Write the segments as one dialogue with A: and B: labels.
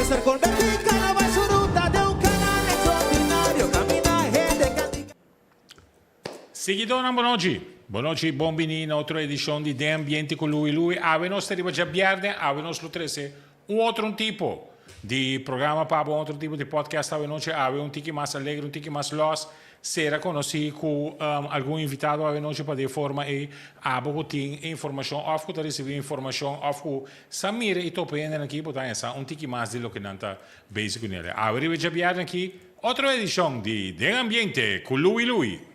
A: Mester converti Carnaval su ruta den un canal extraordinario camina hende cantica.
B: Siguidónan bonochi! Bonochi, bon bini na otro edishon di Den Ambiente ku Louie Louie. Awe nos ta riba djabièrnè, awe nos lo trese un otro un tipo di programa pa bo, un otro tipo di podcast awe nochi. Awe un tiki mas alegre, un tiki mas lòs. Sera konosí ku algun invitado awe nochi pa di e forma ei abo ku tin e informashon òf ku ta risibí informashon òf ku sa mira i topa hendenan aki bo ta haña sa un tiki mas di loke nan ta bezig kuné. Awe riba djabièrnè aki otro edishon di Den Ambiente ku Louie Louie.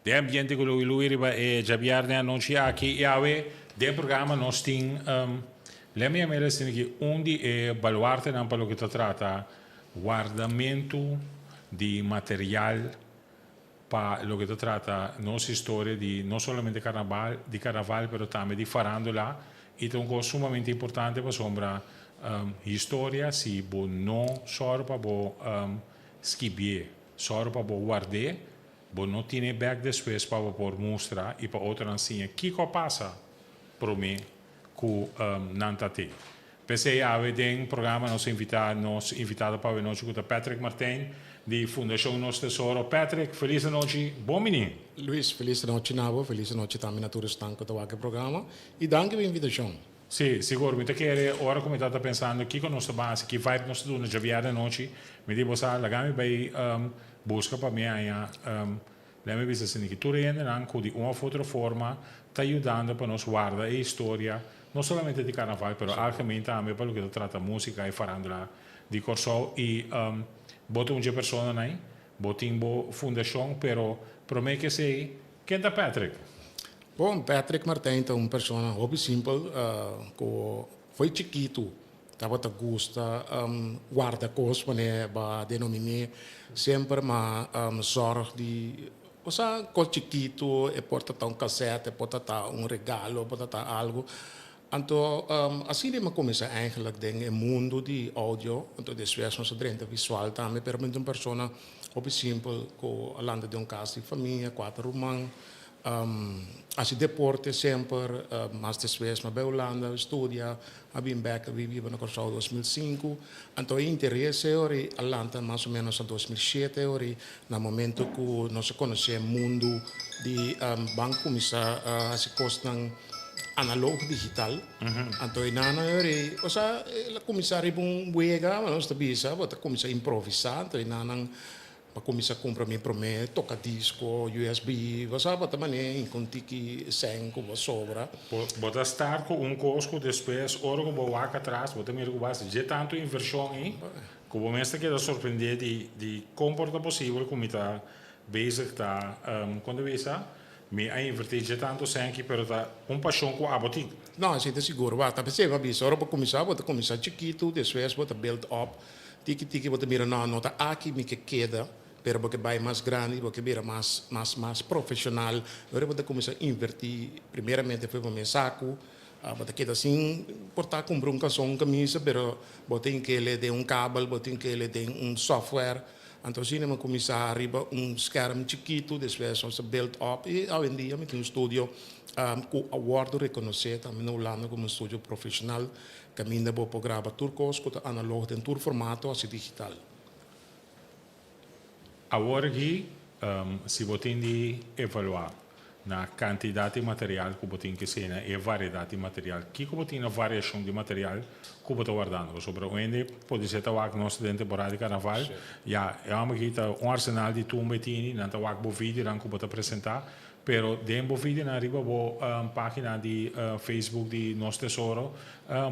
B: Den ambiente ku Louie Louie riba e djabièrnè anochi aki i awe den programa nos tin Lemmy Amelia estina aki un di e baluartenan pa loke ta trata wardamentu di material pa loke ta trata nos historia di no solamente carnaval di carnaval pero tambe di farandula y ta un cos sumamente importante pasobra historia si bo no sòru pa bo skibié sòru pa bo ward'é bo no tin'é bek despues pa bo por mustra y pa otronan siña kiko a pasa promé ku nan ta te. P'esei awe den programa nos a invitá nos invitado pa awe nochi ku ta Patrick Martijn di Fundashon Nos Tesoro. Patrick, felis anochi, bon bini!
C: Luis, felis anochi na bo, felis anochi tambe na tur esnan ku ta wak e programa i danki pa e invitashon.
B: Sí, sigur, mi ta kere ora ku mi tabata pensando kiko nos ta ban hasi, ki vibe nos ta duna djabièrnè anochi, mi di bo sa laga mi bai buska pa mi haña Lei mi bisa asina ki tur e hendenan ku di un òf otro forma ta yudando pa nos warda e historia, no solamente di karnaval pero algemeen tambe pa loke ta trata músika i farandula di Kòrsou i bo ta un dje personanan ei, bo tin bo fundashon pero promé ke esei ken ta Patrick?
C: Bon, Patrick Martijn ta un persona hopi simpel ku fo'i chikitu Tabata gusta warda kos manera bo a denominé semper ma zorg di osea kos chikitu e por ta ta un kasèt e por ta ta un regalo e por ta ta algu. Anto asina mi a kuminsá eigenlijk den e mundu di audio anto despues nos a drenta visual tambe pero mi ta un persona hopi simpel ku a lanta den un kas di famia kuater ruman. Hasi deporte semper, mas despues mi a bai Hulanda studia, a bin bek a biba na Kòrsou 2005. Anto e interes e ora a lanta mas o menos na 2007 ora na momento ku nos a konosé mundu di ban kuminsá hasi kosnan analog digital. Anto e nana e ora, osea el a kuminsá riba un wega, nos ta bisa, bo ta kuminsá improvisá, anto e nanan Pa kuminsá kumpra mi promé tokadisko, usb, bo sa bo ta manera hinka un tiki sèn ku bo sobra.
B: Bo ta start ku un kos ku despues ora ku bo wak atras bo ta mira ku bo hasi dje tantu invershon ei ku bo mes ta keda sorprendé di di kon por ta posibel ku mi ta bezig ta kon ta bisa mi a invertí dje tantu sèn aki pero ta un pashon ku abo tin.
C: No, esei ta sigur. Wak ta p'esei bo a bisa ora bo kuminsá bo ta kuminsá chikitu despues bo ta build up. Tiki tiki bo ta mira no, no ta aki mi ke keda, pero bo ke bai mas grandi, bo ke bira mas, mas, mas profesional. Ora bo ta kuminsá invertí, primeramente for bo mes saku, bo ta keda sin por ta kumpra un kalson, un kamisa, pero bo tin kele den un kabel, bo tin kele den un software. Anto asina mi a kuminsá riba un skerm chikitu, despues nos a build up i awendia mi tin un studio ku a wòrdu rekonosé tambe na Hulanda komo un studio profesional. Kaminda bo por graba tur kos ku ta analog den tur formato hasi digital.
B: Awor aki si bo tin di evaluá na kantidat di material ku bo tin ke sena e variedat di material, kiko bo tin na variashon di material ku bo ta wardando? Pasobra un hende podisé ta wak nos ta den temporada di karnaval, ya e hòmber aki ta un arsenal di tumba e tini, nan ta wak bo videonan ku bo ta presentá, Pero den bo videonan riba bo pagina di Facebook di Nos Tesoro,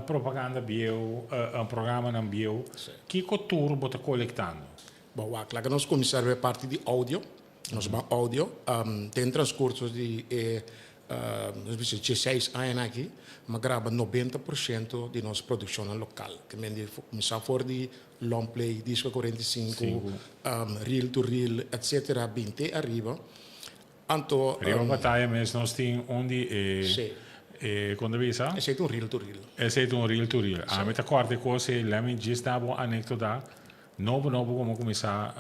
B: propaganda bieu, programanan bieu, kiko tur bo ta kolektando?
C: Bo wak, laga nos kuminsá riba e parti di audio. Nos ban audio. Den transkurso di e Nos bisa 16 aña aki, m'a graba 90% di nos produkshon lokal. Ke men di kuminsá for di long play, disco 45, reel to reel, etc. 20 ariba. Anto,
B: Riba bataya mes nos tin un di e kon ta bisa?
C: Esei ta un reel to reel.
B: Esei ta un reel to reel. Ami ta kòrda e kos ei, lèt mi djis daba un anekdota. Nobo nobo ku mi a kuminsá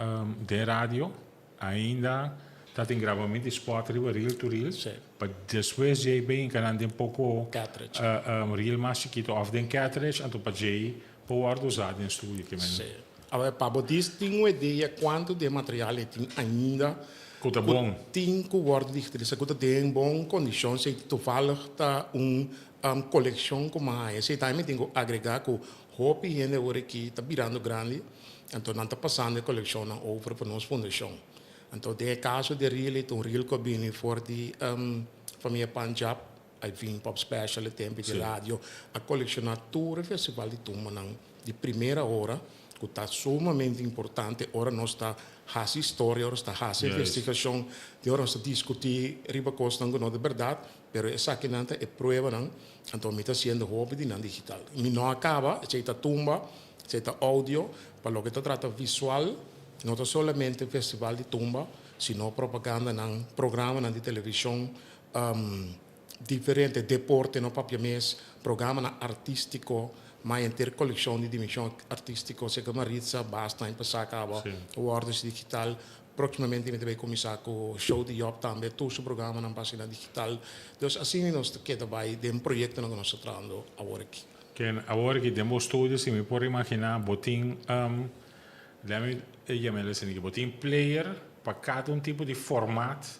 B: den radio, ainda ta tin grabamentu di spòt riba reel to reel. Pa despues djei bin hinka nan den poko
C: Cartridge.
B: Reel mas chikitu òf den cartridge, anto pa djei por wòrdu usá den studio. Ke men.
C: Sí. Awor, pa bo dis tin un idea kuantu di e material ei tin ainda
B: Ku ta bon.
C: Tin ku wòrdu digitalisá, ku ta den bon kondishon. Si toevallig ta un kolekshon ku mi a haña. Esei tambe mi tin ku agregá ku hopi hende awor aki ta birando grandi, anto nan ta pasando e kolekshonnan over pa nos fundashon. Anto den e kaso di reel ei ta un reel ku a bini for di famia Panjab, Ivin Pop Special e tempu di radio a kolekshoná tur e festival di tumbanan di primera ora ku ta sumamente importante ora nos ta hasi historia, ora nos ta hasi investigashon, di ora nos ta diskutí riba kosnan ku no ta bèrdat, pero esakinan ta e pruebanan, anto mi ta hasiendo hopi di nan digital. Mi no a kaba, esei ta tumba, esei ta audio, pa loke ta trata visual no ta solamente festival di tumba, sino propagandanan, programanan di televishon, Diferente deporte no papia mes, programanan artístiko, ma henter kolekshon di dimenshon artístiko serka Maritza basta aña pasá kaba wòrdu hasi digital. Próksimamente mi ta bai kuminsá ku show di Job tambe, tur su programanan pa hasi na digital. Dus asina nos ta keda bai den proyektonan ku nos ta trahando awor aki.
B: Ken, awor aki den bo studio si mi por imaginá bo tin, lèmi yam'el asina aki, bo tin player pa kada un tipo di format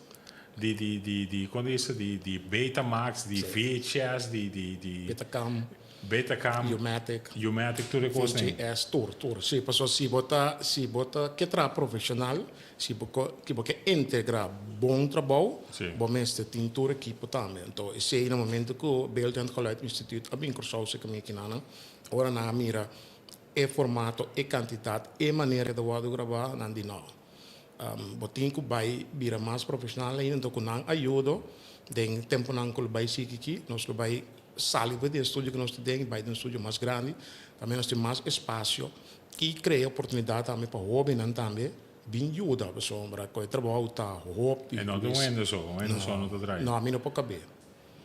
B: di di di di kon ta bisa di di Betamax, di VHS, di di di
C: Betacam,
B: Betacam,
C: U-matic,
B: U-matic tur e kosnan.
C: VHS, tur tur. Si, pasobra si bo ta si bo ta ke traha profeshonal, si bo ko ki bo ke integrá bon trabou, bo mester tin tur ekipo tambe. Anto esei na momento ku Beeld en Geluid Instituut a bin Kòrsou serka mi akinanan, ora nan a mira e formato, e kantidat, e manera ku ta wòrdu grabá, nan di nò. Bo tin ku bai bira mas profeshonal ainda, anto ku nan ayudo den tempunan ku lo bai sigui aki, nos lo bai sali for di e studio ku nos ta den i bai den un studio mas grandi, tambe nos tin mas espasio i krea oportunidat tambe pa hóbennan tambe bin yuda, pasobra ku e trabou ta hopi.
B: E no ta un hende so, un hende so no ta traha.
C: No, ami no por kab'é.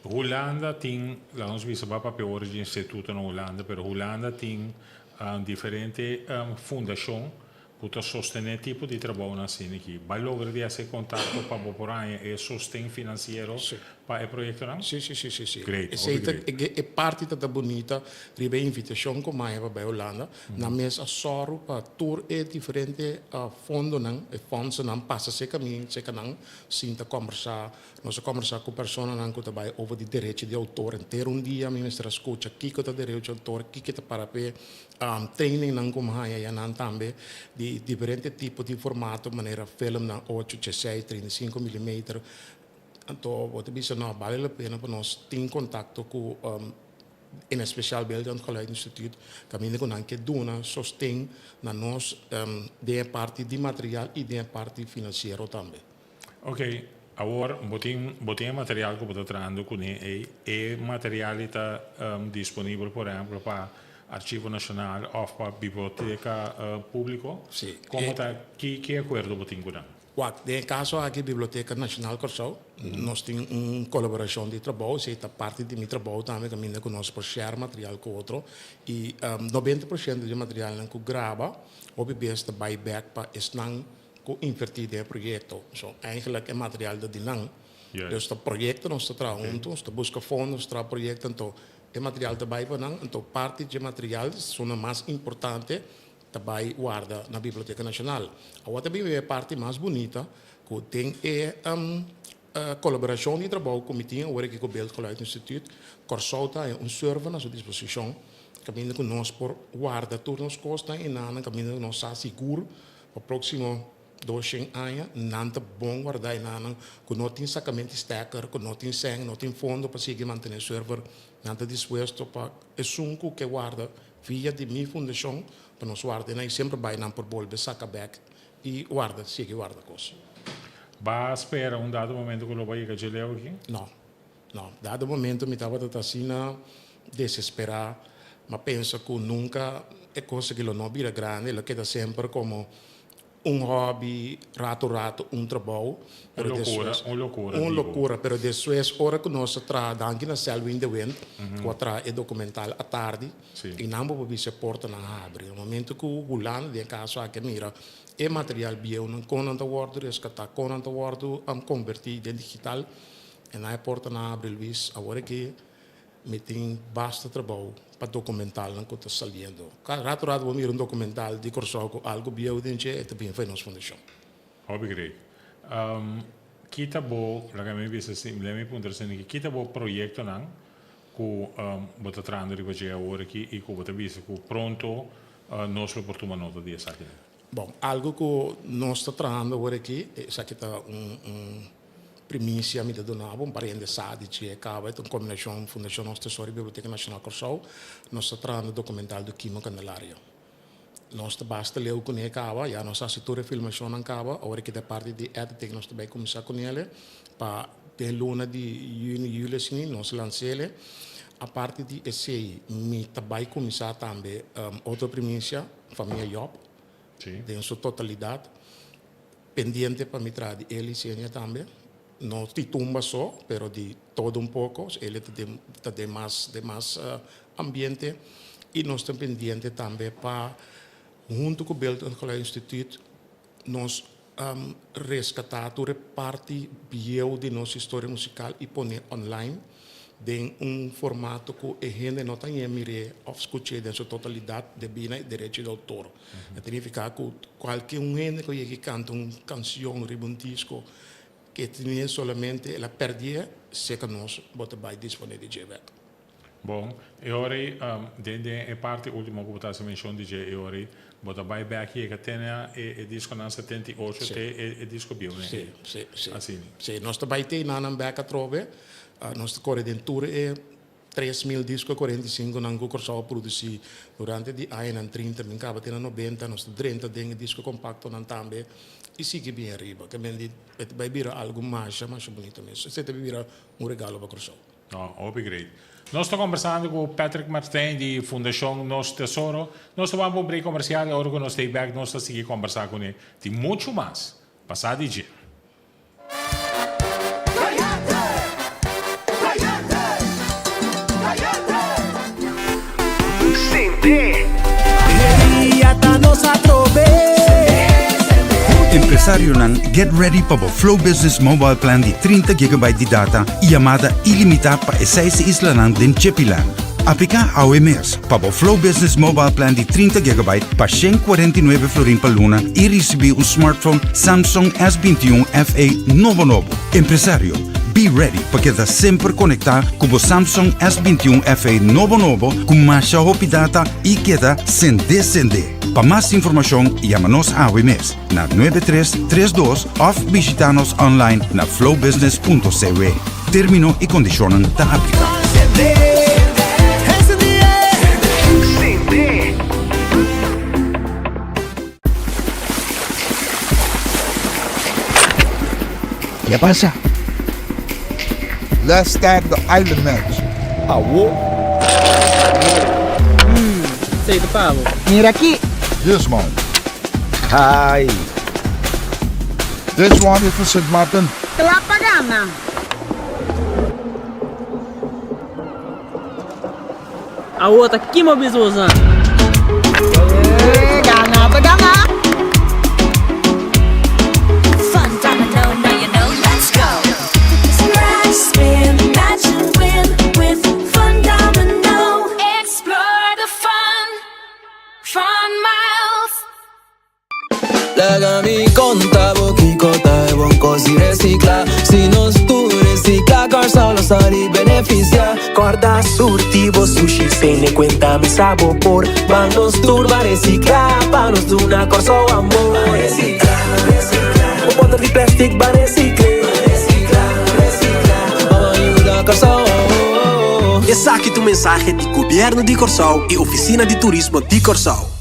B: Hulanda tin, laga nos bisa ba papia ora di instituto na Hulanda, pero Hulanda tin diferente fundashon Ku ta sostené tipo di trabounan asina aki. Bai logra di hasi e kontakto pa bo por haña e sosten finansiero pa e proyektonan?
C: Sí, sí, sí, sí, sí.
B: Great, hopi
C: Esei ta
B: great.
C: e parti ta ta bunita riba e invitashon ku maya pa bai Hulanda. Nan mes a sòru pa tur e diferente fondonan, e fondsennan pasa serka mi, serka nan, sinta kòmbersá. Nos a kòmbersá ku personanan ku ta bai over di derecho di outor. Henter un dia mi mester a skucha kiko ta derecho di outor, kiko ta para p'e. Trainingnan ku mi haña ya nan tambe di diferente tipo di formato manera filmnan ocho, dieseis, 35 milimeter. Anto bo ta bisa no bale la pena pa nos tin kontakto ku en espesial Beeld en Geluid Instituut kaminda ku nan ke duna sosten na nos den e parti di material i den e parti finansiero tambe.
B: Ok, awor bo tin bo tin e material ku bo ta trahando kuné ei, e material ei ta disponibel por ehemplo pa Archivo Nashonal òf pa biblioteka públiko?
C: Sí.
B: Komo ta, ki ki akuerdo bo tin ku nan?
C: Wak, den e kaso aki Biblioteka Nashonal Kòrsou nos tin un kolaborashon di trabou, esei ta parti di mi trabou tambe kaminda ku nos por share material ku otro i 90% di e materialnan ku graba hopi bes ta bai bèk pa esnan Ku invertí den e proyekto. So, eigenlijk e material ta di nan. Dus ta proyekto nos ta traha huntu, nos ta buska fondo, nos ta traha proyekto, anto e material ta bai pa nan, anto parti dje material esunnan mas importante ta bai warda na Biblioteka Nashonal. Awor ta bin e parti mas bunita ku den e kolaborashon di trabou ku mi tin awor aki ku Beeld Geluid Instituut, Kòrsou ta haña un server na su disposishon kaminda ku nos por warda tur nos kosnan i nan kaminda ku nos sa sigur Pa próksimo 200 aña nan ta bon wardá e nannan ku no tin sakamento di stekker, ku no tin sèn, no tin fondo pa sigui mantené server. Nan ta dispuesto pa esun ku ke warda via di mi fundashon pa nos warda e nan i semper bai nan por bolbe saka bèk i warda, sigui warda kos.
B: Ba spera un dado momento ku lo bai yega dje leu aki?
C: No. No, dado momento mi tabata ta asina desesperá, m'a pensa ku nunka e kos aki lo no bira grandi, lo keda semper komo un hobby, rato rato un trabou.
B: Un lokura, un lokura.
C: Un lokura, pero despues ora ku nos a traha, danki na Selwyn de Wind, ku a traha e dokumental Atardi, i nan bo por bisa e portanan habri. Na momento ku Hulanda den e kaso aki a mira e material bieunan, kon nan ta wòrdu reskatá, kon nan ta wòrdu konvertí den digital, E na e porta nan abri Luis, awor aki mi tin basta trabou pa documentalnan cu ta saliendo. Cada rato rato bo mira un documental di Corsou cu algo bieu den dje, e ta bin fo'i nos fundacion.
B: Hopi great. Ki ta bo, laga mi bisa si, lei mi puntra asina aki, ki ta bo proyectonan cu bo ta trahando riba dje awor aki y cu bo ta bisa cu pronto nos lo por tuma nota di esakinan?
C: Bon, algo cu nos ta trahando awor aki, esaki ta un Primisia mi ta duna bo un par hende sa di dje kaba. E ta un kombinashon Fundashon Nos Tesoro i Biblioteka Nashonal Kòrsou. Nos ta trahando dokumental di Kimo Candelario. Nos ta basta leu kuné kaba, ya nos a hasi tur e filmashonnan kaba. Awor e kita e parti di editing nos ta bai kuminsá kunele pa den luna di yüni, yüli asina nos lans'ele. Aparte di esei mi ta bai kuminsá tambe otro primisia, Famia Job, den su totalidat. Pendiente pa mi traha di Eli Senia tambe. No di tumba so, pero di todo un poco. Eli ta den ta den mas den mas ambiente. Y nos ta pendiente tambe pa hunto cu Beeld en Geluid Instituut nos rescata tur e parti bieu di nos historia musical y pone online den un formato cu e hende no ta ñe mir'é of scuch'é den su totalidad debí na e derecho di autor. E ta nifiká ku kualke un hende ku yega i kanta un kansion riba un disko ke tene solamente el a pèrdie, seka nos bo ta bai disponé di dje bèk.
B: Bon, e ora ei, den den e parti último ku bo ta hasi menshon di dje, e ora ei bo ta bai bèk yega tene e diskonan 78
C: Sí.
B: te e disko bieu nen
C: Sí,
B: ei.
C: sí, sí.
B: Asina.
C: Sí, nos ta bai te einan bèk atrobe. Nos ta kore den tur e 3000 disko 45 nan ku Kòrsou a produsí durante di añanan 30 bin kaba te na 90 nos ta drenta den e disko kompaktonan tambe i sigui bin ariba. Ke men di e ta bai bira algu masha masha bunito mes. Esei ta bira un regalo pa Kòrsou.
B: No, hopi great. Nos ta kombersando ku Patrick Martijn di Fundashon Nos Tesoro. Nos ta wak pa un break komersial i ora ku nos ta ei bèk nos ta sigui kombersá kuné. Tin muchu mas pa sa di dje.
D: Empresarionan, get ready pa bo Flow Business Mobile Plan di 30 gigabyte di data y yamada ilimita pa e seis islanan den Chipiland. Apliká awe mes pa bo Flow Business Mobile Plan di 30 gigabyte pa 149 florin pa luna i risibí un smartphone Samsung S21 FE nobo nobo. Empresario, be ready pa keda semper konektá ku bo Samsung S21 FE nobo nobo ku masha hopi data i keda sendé sendé. Pa mas informashon yama nos awe mes na 9332 òf bishitá nos online na flowbusiness.cw. Término i kondishonnan ta apliká.
E: Ke pasa?
F: Let's start the island match.
E: Awo.
G: Sei ta pa bo.
E: Mira aki.
F: This one.
E: Ai.
F: This one is for Sint Maarten.
H: Kla pa gana.
G: Awo ta kima bisa boso.
H: Gana ta gana.
I: Fun domino, now you know, let's go. Scratch, spin, match and win with Fun Domino. Explore the fun, fun miles.
J: Laga mi konta bo kiko ta e bon kos di resiklá. Si nos tur resiklá, Kòrsou lo sali benefisiá. Kòrda surti bo sushi, tene kuenta mi sa bo por. Ban nos tur ban resiklá, pa nos duna Kòrsou amor. Ban resiklá, resiklá. Bo bòter di plèstik ban resikl'é. Ban resiklá, resiklá. Ban yuda Kòrsou.
K: Esaki ta un mensahe di Gobièrnu di Kòrsou i Ofisina di Turismo di Kòrsou.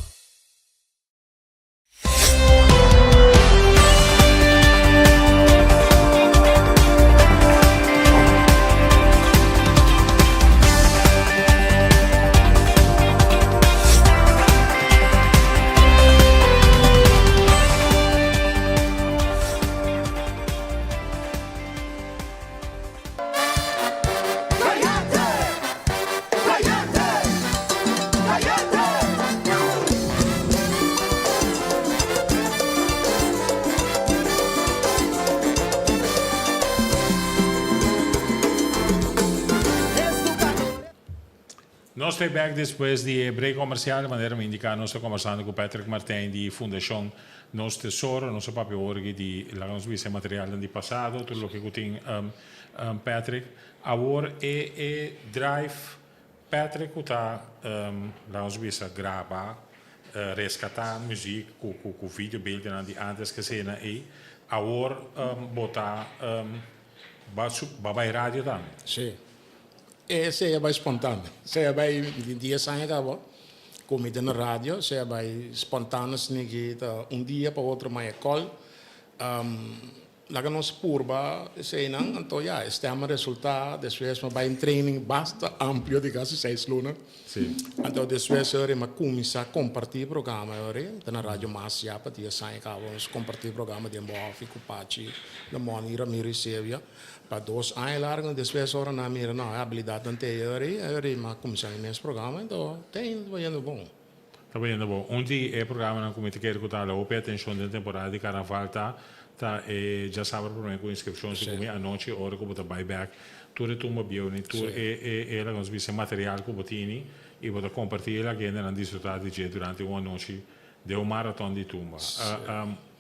B: Nos ta bek despues di e break comercial. Manera mi indica, nos ta conversando cu Patrick Martijn di Fundacion Nos Tesoro. Nos a papia awor aki di, laga nos bisa, e materialnan di pasado, tur loke cu tin Patrick. Awor e e drive Patrick cu ta, laga nos bisa, graba, rescata muziek cu cu cu videobeeldennan di antes ke esena ey, awor bo ta ba bay radio tambe?
C: Sí. Esei a bai spontano. Esei a bai di dies aña kaba ku mi ta na radio. Esei a bai spontano sniki ta un dia pa otro maya kòl. Laga nos purba eseinan. Anto ya, e stèm a resultá. Despues mi a bai un training basta amplio di kasi seis luna. Anto despues ora mi a kuminsá kompartí programa ora. Mi ta na Radio Mas ya pa dies aña kaba. Nos kompartí programa den Bòfi ku Pachi, Lamoni, Ramiro Eusebio. Pa dos aña largo despues ora nan a mira no e habilidadnan te eyori, eyori mi a cuminsa mi mes programa enton te ainda ta bayendo bon.
B: Ta bayendo bon. Un di e programanan cu mi ta kere cu ta hala hopi atencion den temporada di carnaval ta ta e djasabra prome cu inscripcion si cu mi anochi ora cu bo ta bay bek tur e tumba bieu ni tur e e e laga nos bisa e material cu bo tini y bo ta comparti e laga hendenan disfruta di dje durante un anochi den un maraton di tumba.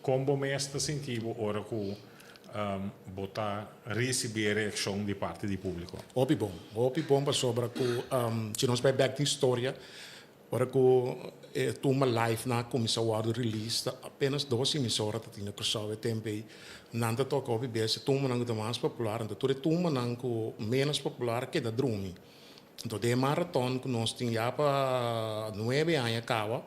B: Con bo mes ta sinti bo ora cu Bo ta ricibi e reaccion di parti di publico?
C: Hopi bon, hopi bon pasobra cu si nos bay bek den historia, ora cu e tumba live nan a cuminsa wordo release ta apenas dos emisora ta tin na Curaçao e tempo ey, nan ta toca hopi bes e tumbanan cu ta mas popular, anto tur e tumbanan cu menos popular a keda drumi. Anto den e maraton ku nos tin ya pa nuebe aña kaba,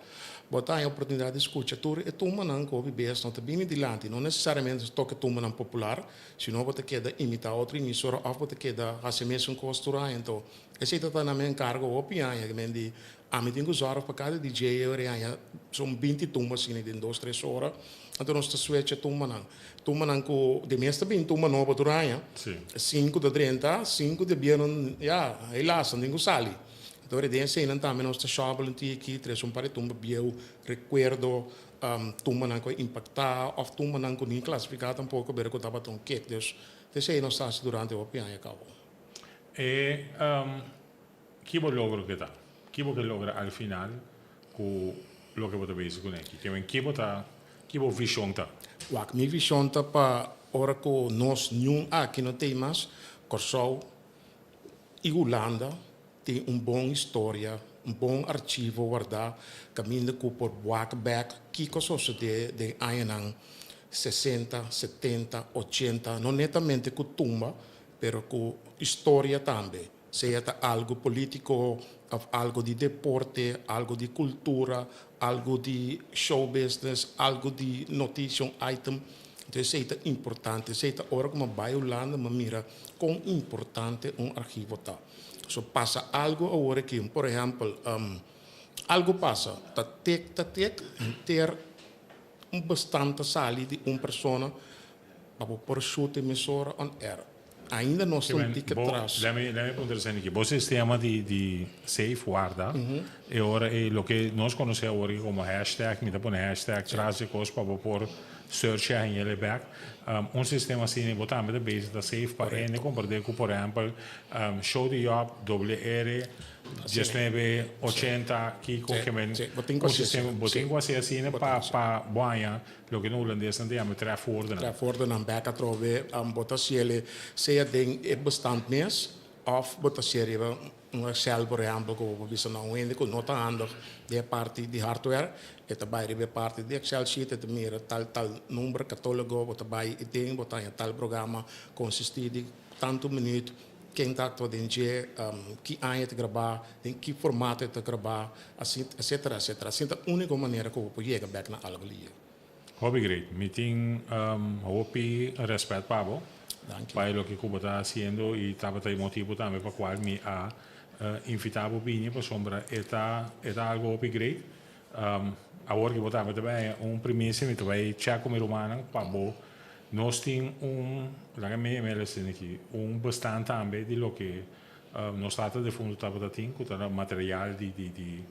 C: bo ta haña oportunidat di skucha tur e tumbanan ku hopi bes no ta bini dilanti. No nesesariamente nos toka e tumbanan popular, sino bo ta keda imitá otro emisora òf bo ta keda hasi e mesun kos tur aña. Anto esei ta ta na mi enkargo hopi aña, ke men di ami tin ku zòrg pa kada DJ e ora e haña son binti tumba asina den dos tres ora. Anto nos ta switch e tumbanan. Tumbanan ku di mes ta bin tumba nobo tur aña. Sinku ta drenta, sinku ta bienon, ya, helaas, nan tin ku sali. Anto ora den eseinan tambe nos ta shòbel un tiki, trese un par di tumba bieu, rekuerdo, tumbanan ku a impaktá òf tumbanan ku ni klasifiká tampoko pero ku tabata un kek. Dus, esei nos ta hasi durante hopi aña kaba.
B: E ki bo logro ke ta? Ki bo ke logra al final ku loke bo ta bezig kuné aki? Ke men ki bo ta, ki bo vishon ta?
C: Wak, mi vishon ta pa ora ku nos niun aki no tei mas, Kòrsou i Hulanda tin un bon historia, un bon archivo wardá kaminda ku por wak bèk kiko a sosodé den añanan sesenta, setenta, ochenta, no netamente ku tumba, pero ku historia tambe. Sea ta algo politico of algo di deporte, algo di cultura, algo di show business, algo di noticia, un item. Entonces esey ta importante. Esey ta ora cu mi a bay Hulanda mi a mira con importante un archivo ta. So pasa algo awor aki, por ehempel, algo pasa, ta tek ta tek, henter un bestand ta sali di un persona pa bo por shoot e mesora on air. Ainda nos ta un tiki atras.
B: Lemme lemme puntra esei aki. Bo sistema di di safe warda e ora ei loke nos konosé awor aki komo hashtag, mi ta pone hashtag tras di kos pa bo por search a hañ'el bek. Un sistema asina bo tambe ta bezig ta safe pa hende komprendé ku por ehèmpel show di Job WR diesnuebe ochenta kiko ke men un sistema bo tin ku hasi asina pa pa bo haña Loke na hulandesnan ta yama trefwoordennan.
C: Trefwoordennan bek atrobe bo ta hasiel sea den e bestand mes of bo ta hasiel riba un Excel por ehempel ku bo por bisa na un hende ku no ta handig den e parti di hardware e ta bai riba e parti di Excel sheet e ta mira tal tal number katologo bo ta bai i den bo ta haña tal programa konsistí di tantu minuut ken ta aktua den dje ki aña e ta grabá den ki formato e ta grabá Asina, etcetera, etcetera. Asina ta único manera cu bo por yega bek na algo lier.
B: Hopi great. Mi tin hopi respet pa bo.
C: Danki.
B: Pa e loke cu bo ta haciendo y tabata e motibo tambe pa cual mi a invita bo bini pasobra e ta e ta algo hopi great. Awor cu bo tambe ta bay un primicia mi ta bay check cu mi rumannan pa bo nos tin un laga mi email esaki aki un bestand tambe di loke Nos tata defuntu tabata tin ku ta material di di di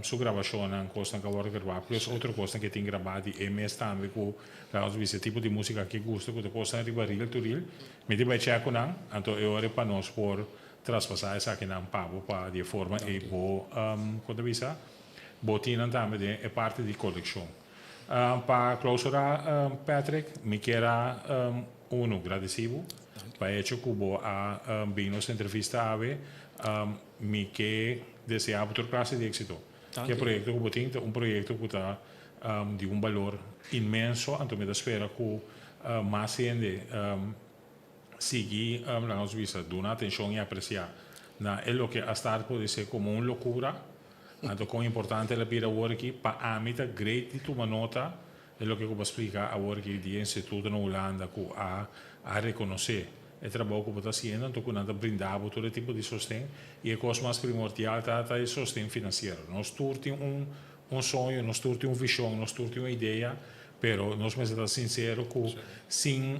B: su grabashonnan, kosnan ku a wòrdu grabá, plus otro kosnan ku e tin grabá di e mes tambe ku laga nos bisa e tipo di músika ku e gusta ku ta kosnan riba reel to reel. Mi tin bai chèk ku nan, anto e ora pa nos por traspasá esakinan pa bo pa di e forma ei bo kon ta bisa bo tin nan tambe den e parti di kolekshon. Pa klousurá Patrick mi kier a unu gradisí bo pa e hecho ku bo a bin nos entrevista awe. Mi ke deseá bo tur klase di éksito. Ke proyekto ku bo tin ta un proyekto ku ta di un balor inmenso anto mi ta spera ku mas hende sigui laga nos bisa duna atenshon i apresiá na e loke a start por ser komo un lokura anto kon importante el a bira awor aki pa ami ta great di tuma nota e loke ku bo a splika awor aki di e instituto na Hulanda ku a a rekonosé e trabou ku bo ta hasiendo anto ku nan ta brinda bo tur e tipo di sosten i e kos mas primordial ta ta e sosten finansiero nos tur tin un un soño nos tur tin un vishon nos tur tin un idea Pero nos mester ta sincero cu sin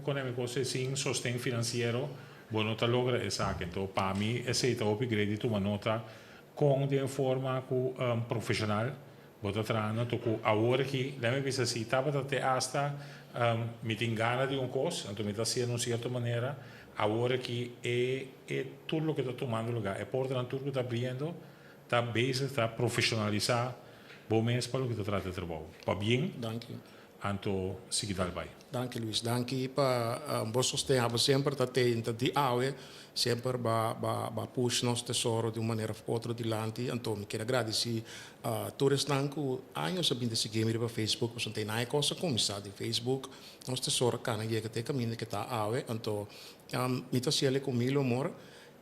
B: con mi cos sin sosten financiero bo no ta logra esaki. Enton pa mi esey ta hopi great di tuma nota con den forma cu profesional bo ta trahando anto cu awor aki lami mi bisa si tabata te hasta mi tin gana di un cos anto mi ta haciendo un cierto manera awor aki e e tur loke ta tumando lugar e portanan tur cu ta abriendo ta bezig ta profesionalisa Bo mes pa loke ta trata e trabou. Pabien.
C: Danki.
B: Anto sigui dal bai.
C: Danki Luis. Danki pa bo sosten. Abo semper ta tenta di awe. Semper ba ba ba push nos tesoro di un manera of otro dilanti. Anto mi kier a gradisi tur esnan ku años a bin ta sigui mi riba Facebook pasobra ta e kos a kuminsá di Facebook. Nos tesoro a kana yega te kaminda ke ta awe. Anto mi ta hasiel ku mil amor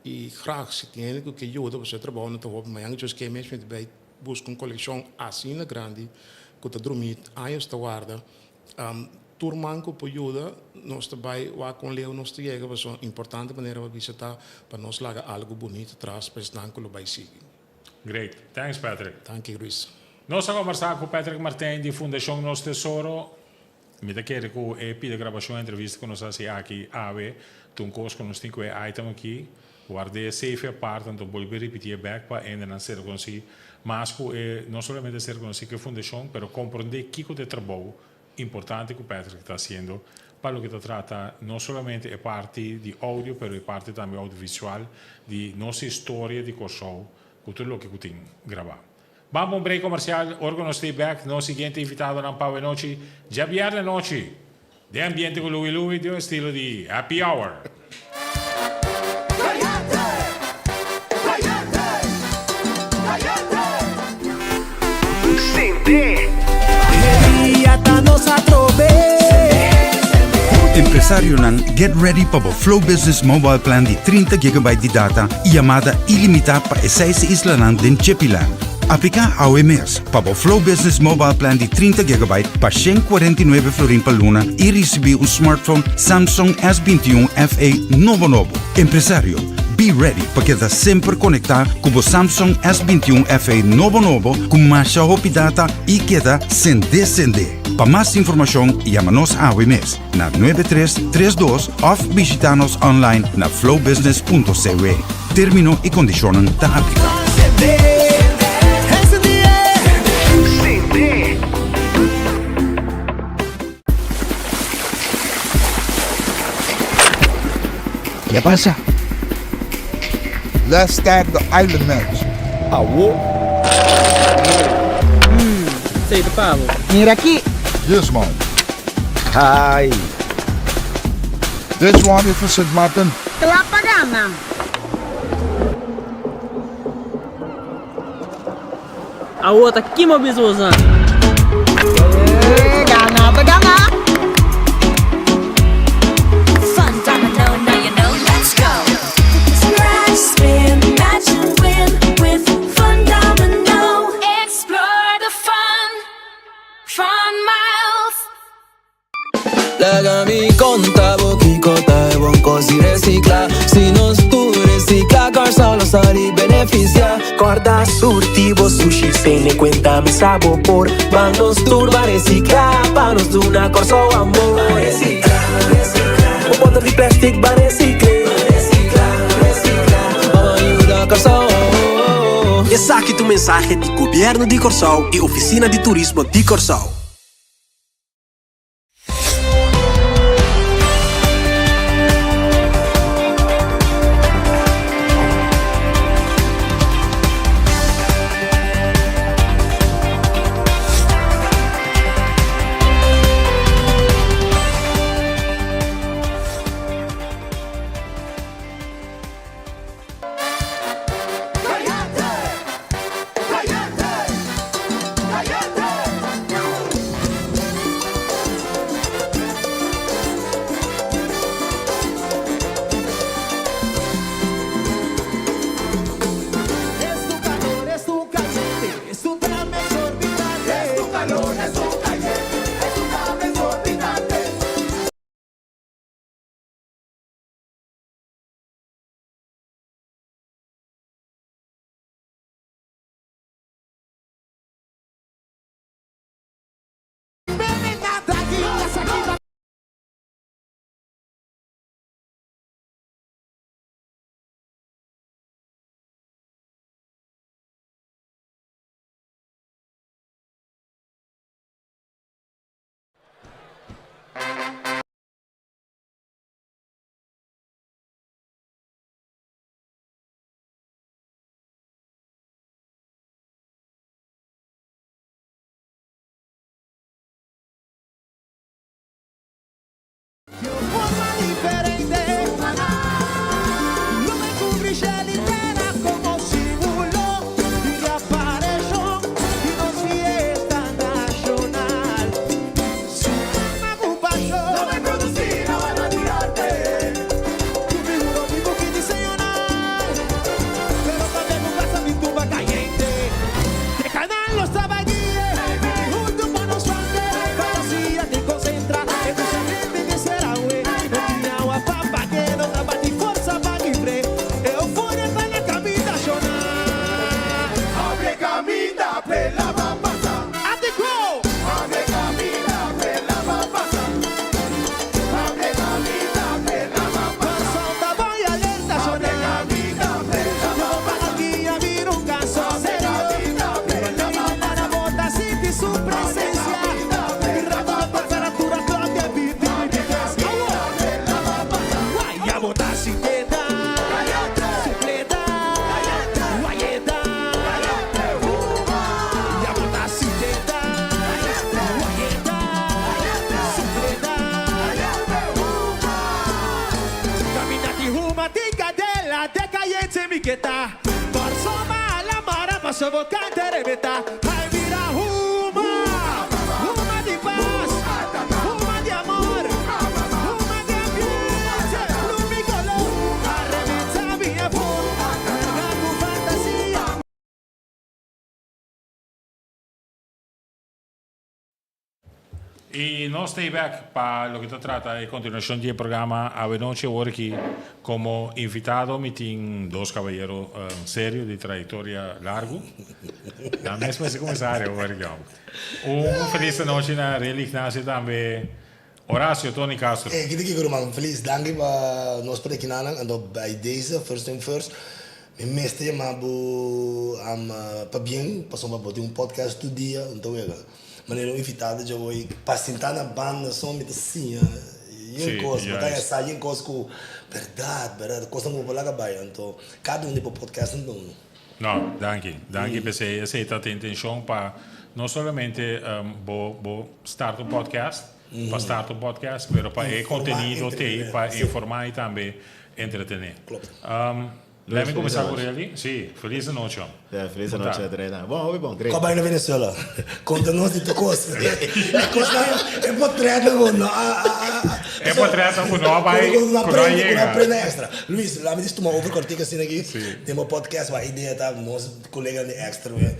C: i graag si tin hende ku ke yuda pasobra e trabou no ta hopi. Mañana djos ke mes mi ta bai Buska un kolekshon asina grandi ku ta drumí años ta warda. Tur man ku por yuda nos ta bai wak kon leu nos ta yega pasobra importante manera pa bisa ta pa nos laga algu bunito tras pa esnan ku lo bai sigui.
B: Great. Thanks Patrick.
C: Danki Luis.
B: Nos a kombersá ku Patrick Martijn di Fundashon Nos Tesoro. Mi ta kere ku e pida grabashon e entrevista ku nos a hasi aki awe ta un kos ku nos tin ku e item aki ward'é safe apart anto bolbe ripitié bek pa hendenan ser konosí mas ku e no solamente ser konosí ku e fundashon pero komprondé kiko ta e trabou importante ku Patrick ta hasiendo pa loke ta trata no solamente e parti di audio pero e parti tambe audiovisual di nos historia di Kòrsou ku tur loke ku tin grabá. Ban pa un break comercial, ora cu nos stay back, nos siguiente invitadonan pa awe nochi, djabierne nochi, den ambiente cu Louie Louie den un estilo di Happy Hour.
D: Empresarionan, get ready pa bo Flow Business Mobile Plan di 30 gigabyte di data y yamada ilimita pa e seis islanan den Chipiland. Aplica awe mes pa bo Flow Business Mobile Plan di 30 gigabyte pa 149 florin pa luna y ricibi un smartphone Samsung S21 FE nobo nobo. Empresario, be ready pa keda semper conecta cu bo Samsung S21 FE nobo nobo cu masha hopi data y keda sende sende. Pa mas informacion yama nos awe mes na 9332 of bishita nos online na flowbusiness.cw. Termino y condicionnan ta aplica.
E: Ke pasa?
F: Let's start the island match.
E: Awo.
G: Sei ta pa bo.
H: Mira aki.
F: This one.
E: Hai.
F: This one is for Sint Maarten.
H: Kla pa gana.
G: Awo ta kima bisa bosan.
H: Gana ta gana.
I: Fun domino, now you know, let's go. Scratch, spin, match and win with Fun Domino. Explore the fun, fun miles.
J: Laga mi konta bo kiko ta e bon kos di resiklá. Si nos tur resiklá, Kòrsou lo sali benefisiá. Kòrda surti bo sushi sene kuenta mi sa bo por. Ban nos tur ban resiklá pa nos duna Kòrsou amor. Ban resiklá, resiklá. Bo bòter di plèstik ban resikl'é. Ban resiklá, resiklá. Ban yuda Kòrsou.
K: Esaki ta un mensahe di Gobièrnu di Kòrsou i Ofisina di Turismo di Kòrsou.
A: diferente. Lo bai cubri shel y tera como símbolo di aparecion di nos fiesta nacional. Su alma cu pasion. Lo bai produci obra di arte. Cu figura di buki diseñonal. Pero tambe cu casa mi tumba cayente. De canal nos ta bai guie. Hunto pa nos bande. Fantasia tin concentra. E mucha hende mester awe. No tin awa pa pague. No ta bati forsa pa libre. E euforia ta na caminda shona. Abre caminda p'e lama pasa. Atico! Abre caminda p'e lama pasa. Abre caminda p'e lama pasa. Corazon ta bai alerta shona. Abre caminda p'e lama pasa. Pa guia bira un caso serio. Abre caminda p'e lama pasa. Para bo ta sinti su presencia. Rato na temperatura klok den 23. Waya bo ta sintienda. Supleta. Wayeta. Ya bo ta sintienda. Wayeta. Supleta. Caminda tin huma tin cadela de cayente mi keta. Corsoma la mara paso bo cante rebeta. Ay mira huma. Huma di paz. Huma di amor. Huma di ambiente. Lumi color. A rebenta mi amor. Carga cu fantasia.
B: Y nos ta bek pa loke ta trata e continuacion di e programa awe nochi. Awor aki como invitado mi tin dos caballero serio di trayectoria largo. Nan mes mester cuminsa ari awor aki homber. Un feliz anochi na Rely Ignacio tambe Horacio Tony Castro.
L: Hey, kita kiko ruman, feliz danki pa nos por ekinanan, anto by deze first thing first mi mester yama bo pabien pasobra bo tin un podcast tur dia anto wega manera un invitado dje hoy pa sinta na banda son mi ta siña yen kos bo ta sa yen kos ku berdad berdad kosnan ku bo por laga bai anto kada un di bo podcast nan ta unu.
B: No, danki. Danki p'esei. Esei ta te intencion pa no solamente bo bo start un podcast, pa start un podcast, pero pa e contenido t'ei pa informa y tambe entretene. Let me cuminsa cu Relly. Si, feliz anochi hom.
M: Ja, feliz anochi Adriana. Bon, hopi bon, great.
L: Kòp bai na Venezuela. Konta nos di tur kos. E kosnan, e potretnan ku no a a a.
B: E potretnan ku no a bai, ku no a yega.
L: Ku no a prende extra. Luis, laat mi dis tuma over kòrtiku asina aki. Den bo podcast wak idea ta nos koleganan di extra we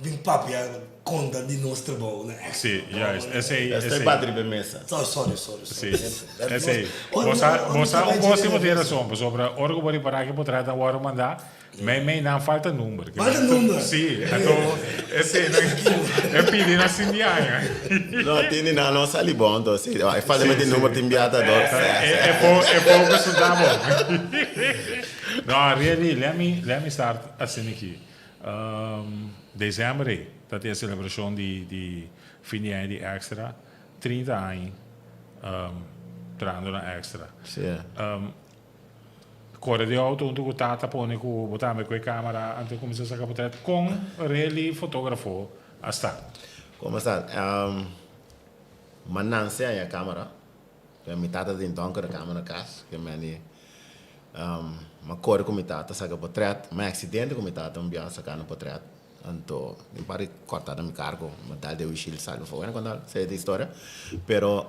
L: bin papia konta di nos trabou na extra.
B: Si, juist. Esei, esei.
M: Estoy bati riba e mesa.
L: Oh, sorry, sorry, sorry.
B: Si, esei. Bo sa, bo sa un kos si bo tin rason, pasobra ora ku bo ripará ku e potretnan wòrdu mandá, Mei mei nan falta number.
L: Falta number?
B: Si, anto esei nan e pidi na sin di aña.
M: No, tin di nan no sali bon anto si. E falta meti number tin biata dor.
B: E e focus no ta bon. No, really, let me let me start asina aki. December ei ta tin e celebracion di di fin di aña di Extra, 30 aña trahando na Extra.
M: Si.
B: Kore di auto huntu ku tata pone ku bo tambe ku e kamera anto kuminsá saka potret kon Relly fotografo a sta?
M: Komo sta? Ma nanse haña kamera, mi tata tin donker kamera na kas, ke meni mi a kore ku mi tata saka potret, mi a aksidente ku mi tata un bia sakando potret, anto mi pari kòrta na mi kargo, mi dal den wishil sali afó, bueno konta esei ta historia, pero.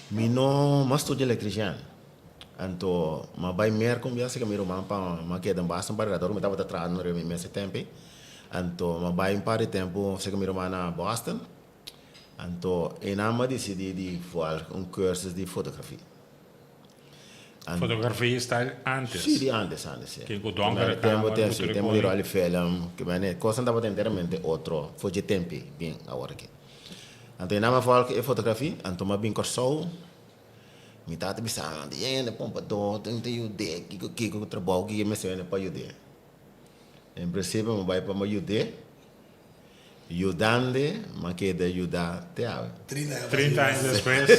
M: Mi no m'a studia electrician, anto m'a bai Merca un biaha cerca mi ruman pa m'a keda un basta un par di rato, ora mi tabata trahando riba mi mes e tempo ei, anto m'a bai un par di tempo cerca mi ruman na Boston, anto einan m'a dicidi di volg un cursus di fotografia.
B: Fotografia style antes?
M: Si, di antes, antes, si.
B: Ken cu donker camera, cu
M: Si, tempo di rolli film, cosnan tabata enteramente otro for dje tempo ei, bien awor aki. Anto e nan a volg e fotografia, anto mi a bin Kòrsou, mi tata bisa mi, di hende pompadó tin ta yud'é, kiko kiko ku trabou ki e mester hende pa yud'é. En prinsipio mi bai pa mi yud'é, yudand'e mi a keda yuda te awe.
B: 30 aña despues,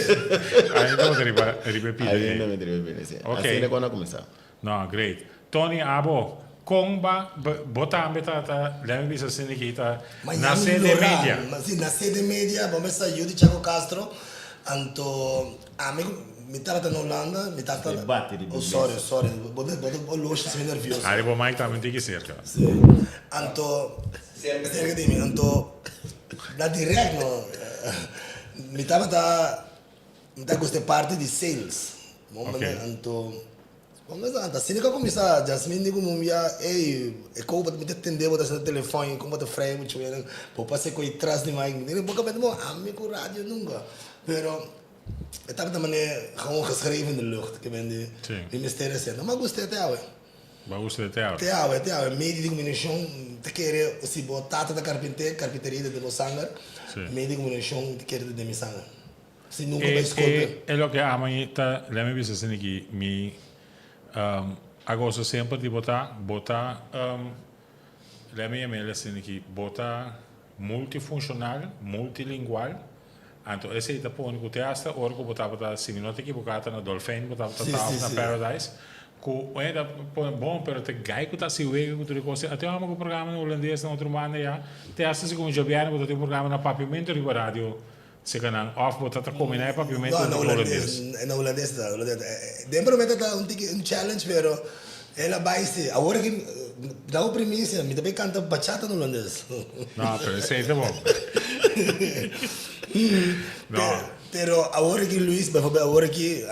B: ainda bo ta riba riba e pida ei.
M: Ainda mi ta riba e pida ei, si. Asina ku a kuminsá.
B: No, great. Tony, abo, con ba, bo tambe ta, ta, lemme bisa asina aki, ta
L: Miami
B: nace den
L: Lora,
B: media.
L: Si, nace den media, bo mester sa yu di Chaco Castro. Anto ami ku mi tabata na Hulanda, mi tata.
M: E bati riba
L: Oh
M: mesa.
L: sorry, sorry, bo bo bo loshi si mi nervioso.
B: Ari bo mic tambe tiki serka.
L: Si. Anto, serka di mi, anto na direct no, mi tabata, mi ta gusta e parti di sales. Bo
B: Ok.
L: Anto. Bo mester anta asina ku a kuminsá, Jasmine di ku mumbia, ey, e kou bo ta tende bo ta hasi na telefòn, kon bo ta frei muchu wenen, bo pasa e koi tras di mic, mi bo kabes bo ami ku radio nunka, pero e tabata manera gewoon geschreven in de lucht, ke men di mi mester hasi, no, m'a gust'é te awe.
B: Bo a gust'é te awe?
L: Te awe, te awe, medio di komunikashon ta kere, si bo tata ta karpinté, karpinteria ta den bo sanger, medio di komunikashon ta kere ta den mi sanger. Si nunka
B: E
L: bai skol
B: e e loke ama mi ta lèmi bisa asina ki mi a gosa semper di bo ta bo ta lèmi yam'el asina ki bo ta multifunshonal multilingual anto esei ta pone ku te asta ora ku bo tabata si mi no ta ekiboká ta na Dolfijn bo tabata ta òf na Paradise ku un hende ta pone bon pero te gai ku ta hasi wega ku tur e kos ei ate amo ku programa na hulandes na otro banda ya te asta si ku mi djobièrnè bo ta tin un programa na papiamento riba radio Seka nan of bo ta ta kombiná e papiamentu
L: No,
B: ku
L: na
B: holandes?
L: hulandes, na hulandes ta, hulandes. Den promé ta ta un tiki un challenge pero el a bai si. Awor aki da bo primisia, mi ta bay kanta bachata na hulandes.
B: No, pero esei ta bon. No.
L: Pero awor aki Luis, bijvoorbeeld awor aki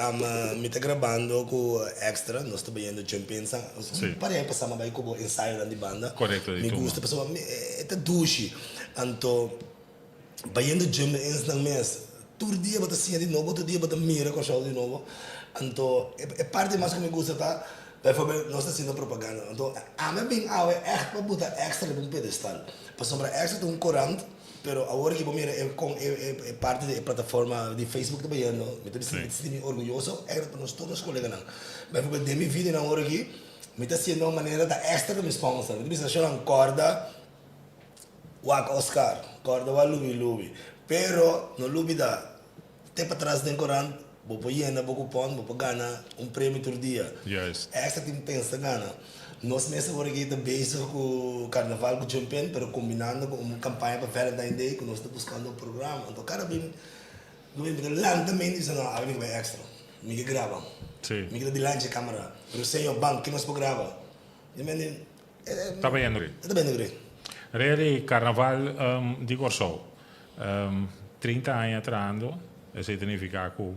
L: mi ta grabando ku Extra, nos ta bayendo Jump-In sa.
B: Si.
L: Un par di aña pasá mi a bai ku bo ensayonan di banda.
B: Korekto, di
L: Mi
B: tuma.
L: gusta pasobra e ta dushi. Anto. Bayendo gym eens nan mes. Tur dia bo ta siña di nobo, tur dia bo ta mira Kòrsou di nobo. Anto e parti mas ku mi gusta ta, baivoorbeeld nos ta hasiendo propaganda. Anto ami a bin awe ègt pa buta Extra riba un pedestal. Pasobra Extra ta un korant, pero awor ki bo mira e kon e parti di e plataforma di Facebook ta bayendo, mi ta bisa mi ta sinti mi orguyoso ègt pa nos tur nos koleganan. Baivoorbeeld den mi videonan awor aki, mi ta hasiendo un manera ta Extra ta mi sponsor. Mi ta bisa shornan kòrda. Wak Oscar, kòrda wak Lubi Lubi. Pero no lubida, te patras den korant bo por yena bo kupòn, bo por gana un premio tur dia.
B: Juist.
L: Extra tin pensa gana. Nos mes awor aki ta bezig ku karnaval ku Jumpin, pero kombinando ku un kampaña pa Valentine Day ku nos ta buskando un programa. Anto kada bin ku bin ta lanta mente i bisa no, awe mi ke bai extra, mi ke graba,
B: Sí.
L: mi ke ta dilanti e kamera. Pero señor ban, ke nos por graba? Mi mende
B: Ta bayendo great.
L: Ta bayendo great.
B: Really, Carnaval di Corsou, 30 aña trahando, esey ta nifica cu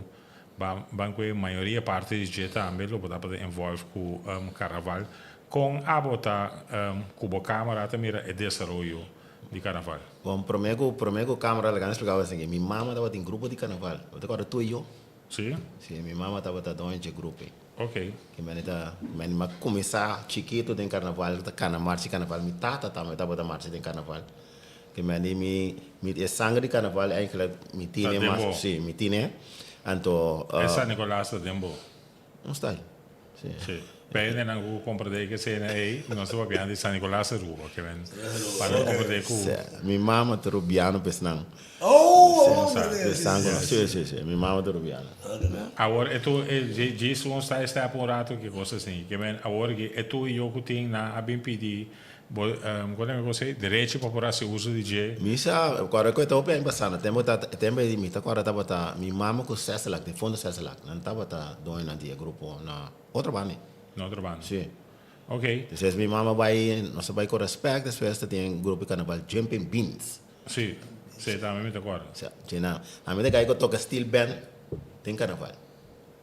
B: ban cu e mayoria parti di dje tambe lo bo tabata involve cu Carnaval. Con abo ta cu bo camera ta mira e desaroyo di Carnaval?
M: Bon, prome cu prome cu camera laga mi splica bo esaki. Mi mama tabatin grupo di Carnaval. Bo ta corda tu y yo?
B: Si.
M: Si, mi mama tabata doño dje grupo ey.
B: Ok.
M: Ki mene ta mene mi a kuminsá chikitu den karnaval ta kana marcha karnaval mi tata tambe tabata marcha den karnaval ki mene mi mi e sanger di karnaval eigenlijk mi
B: Ta
M: tine
B: den
M: mas
B: bo.
M: si mi tine anto
B: E San Nicolas ta den bo.
M: Un style si.
B: Si. P'e nan ku kompra de ke sena ei nos ta papia di San Nicolas Aruba ke men pa nan kompra de ku.
M: Si mi mama ta rubiano pesnan.
L: Oh,
M: Si,
L: oh,
M: si, si, si, si, mi mama ta rubiano.
B: Awor e tu e djis un sta step un rato ki kos asin. Ke men awor ki e tu i yo ku tin nan a bin pidi bo kon e kos ei derecho pa por hasi uso di dje.
M: Mi sa kòrda ku e ta hopi aña pasá na tempu ta e tempu ei mi ta kòrda tabata mi mama ku Sesselak di fondo Sesselak nan tabata doñonan di e grupo na otro banda.
B: Na otro banda.
M: Si.
B: Ok.
M: Despues mi mama bai nos a bai ku rèspèkt despues ta tin grupo di karnaval Jumping Beans.
B: Sí, sí, tambe mi ta acorda.
M: Sí, sí, na. A mi ta kai ku toka steel band den karnaval.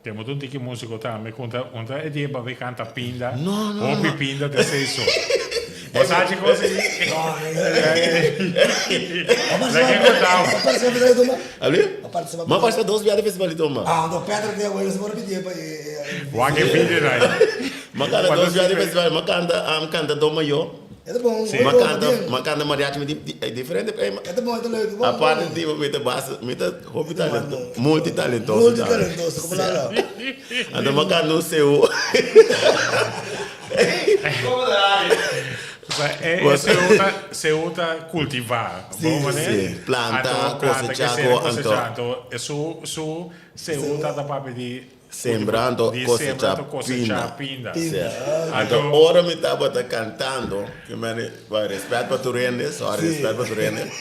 B: Te moet un tiki músiko tambe ku ta un ta e dia babe kanta pinda.
M: No, no,
B: Hopi
M: no.
B: pinda te sei so. Bo sa haci kos ei?
L: No,
B: Laga e kontao.
L: A participa festival di tumba?
M: Ali?
L: A participa
M: Ma participa dos bia di festival di tumba.
L: Ah, anto Patrick te awor por pidi pa e.
B: Wak e video dai.
M: Ma kanta dos bia di festival, ma kanta, kanta do mayo.
L: E ta bon,
B: Sí.
L: hoy
M: Ma
L: bon,
M: kanta,
L: bien.
M: ma kanta mariachi mi di diferente eh,
L: E ta bon, e ta leuk. Bon,
M: Aparte
L: bon.
M: di mi ta basta, mi ta hopi
L: Ta
M: talento,
L: bon.
M: multitalentoso
L: Multitalentoso, como la la.
M: Anto ma kanta un seu.
B: E seu ta, seu ta cultiva,
L: Sí,
B: bon manera?
M: sí. Planta,
B: Anto, planta
M: cosecha,
B: que
M: co-
B: cosecha,
M: anto.
B: anto su su seu ta ta papia di.
M: Sembra anto
B: Di
M: cosecha
B: sembra anto cosecha
M: pinda.
B: pinda.
M: Sí.
B: Anto
M: Anto ora mi tabata cantando, ke mane, bueno, respet pa tur hende, sorry,
L: Sí.
M: respet pa tur hende.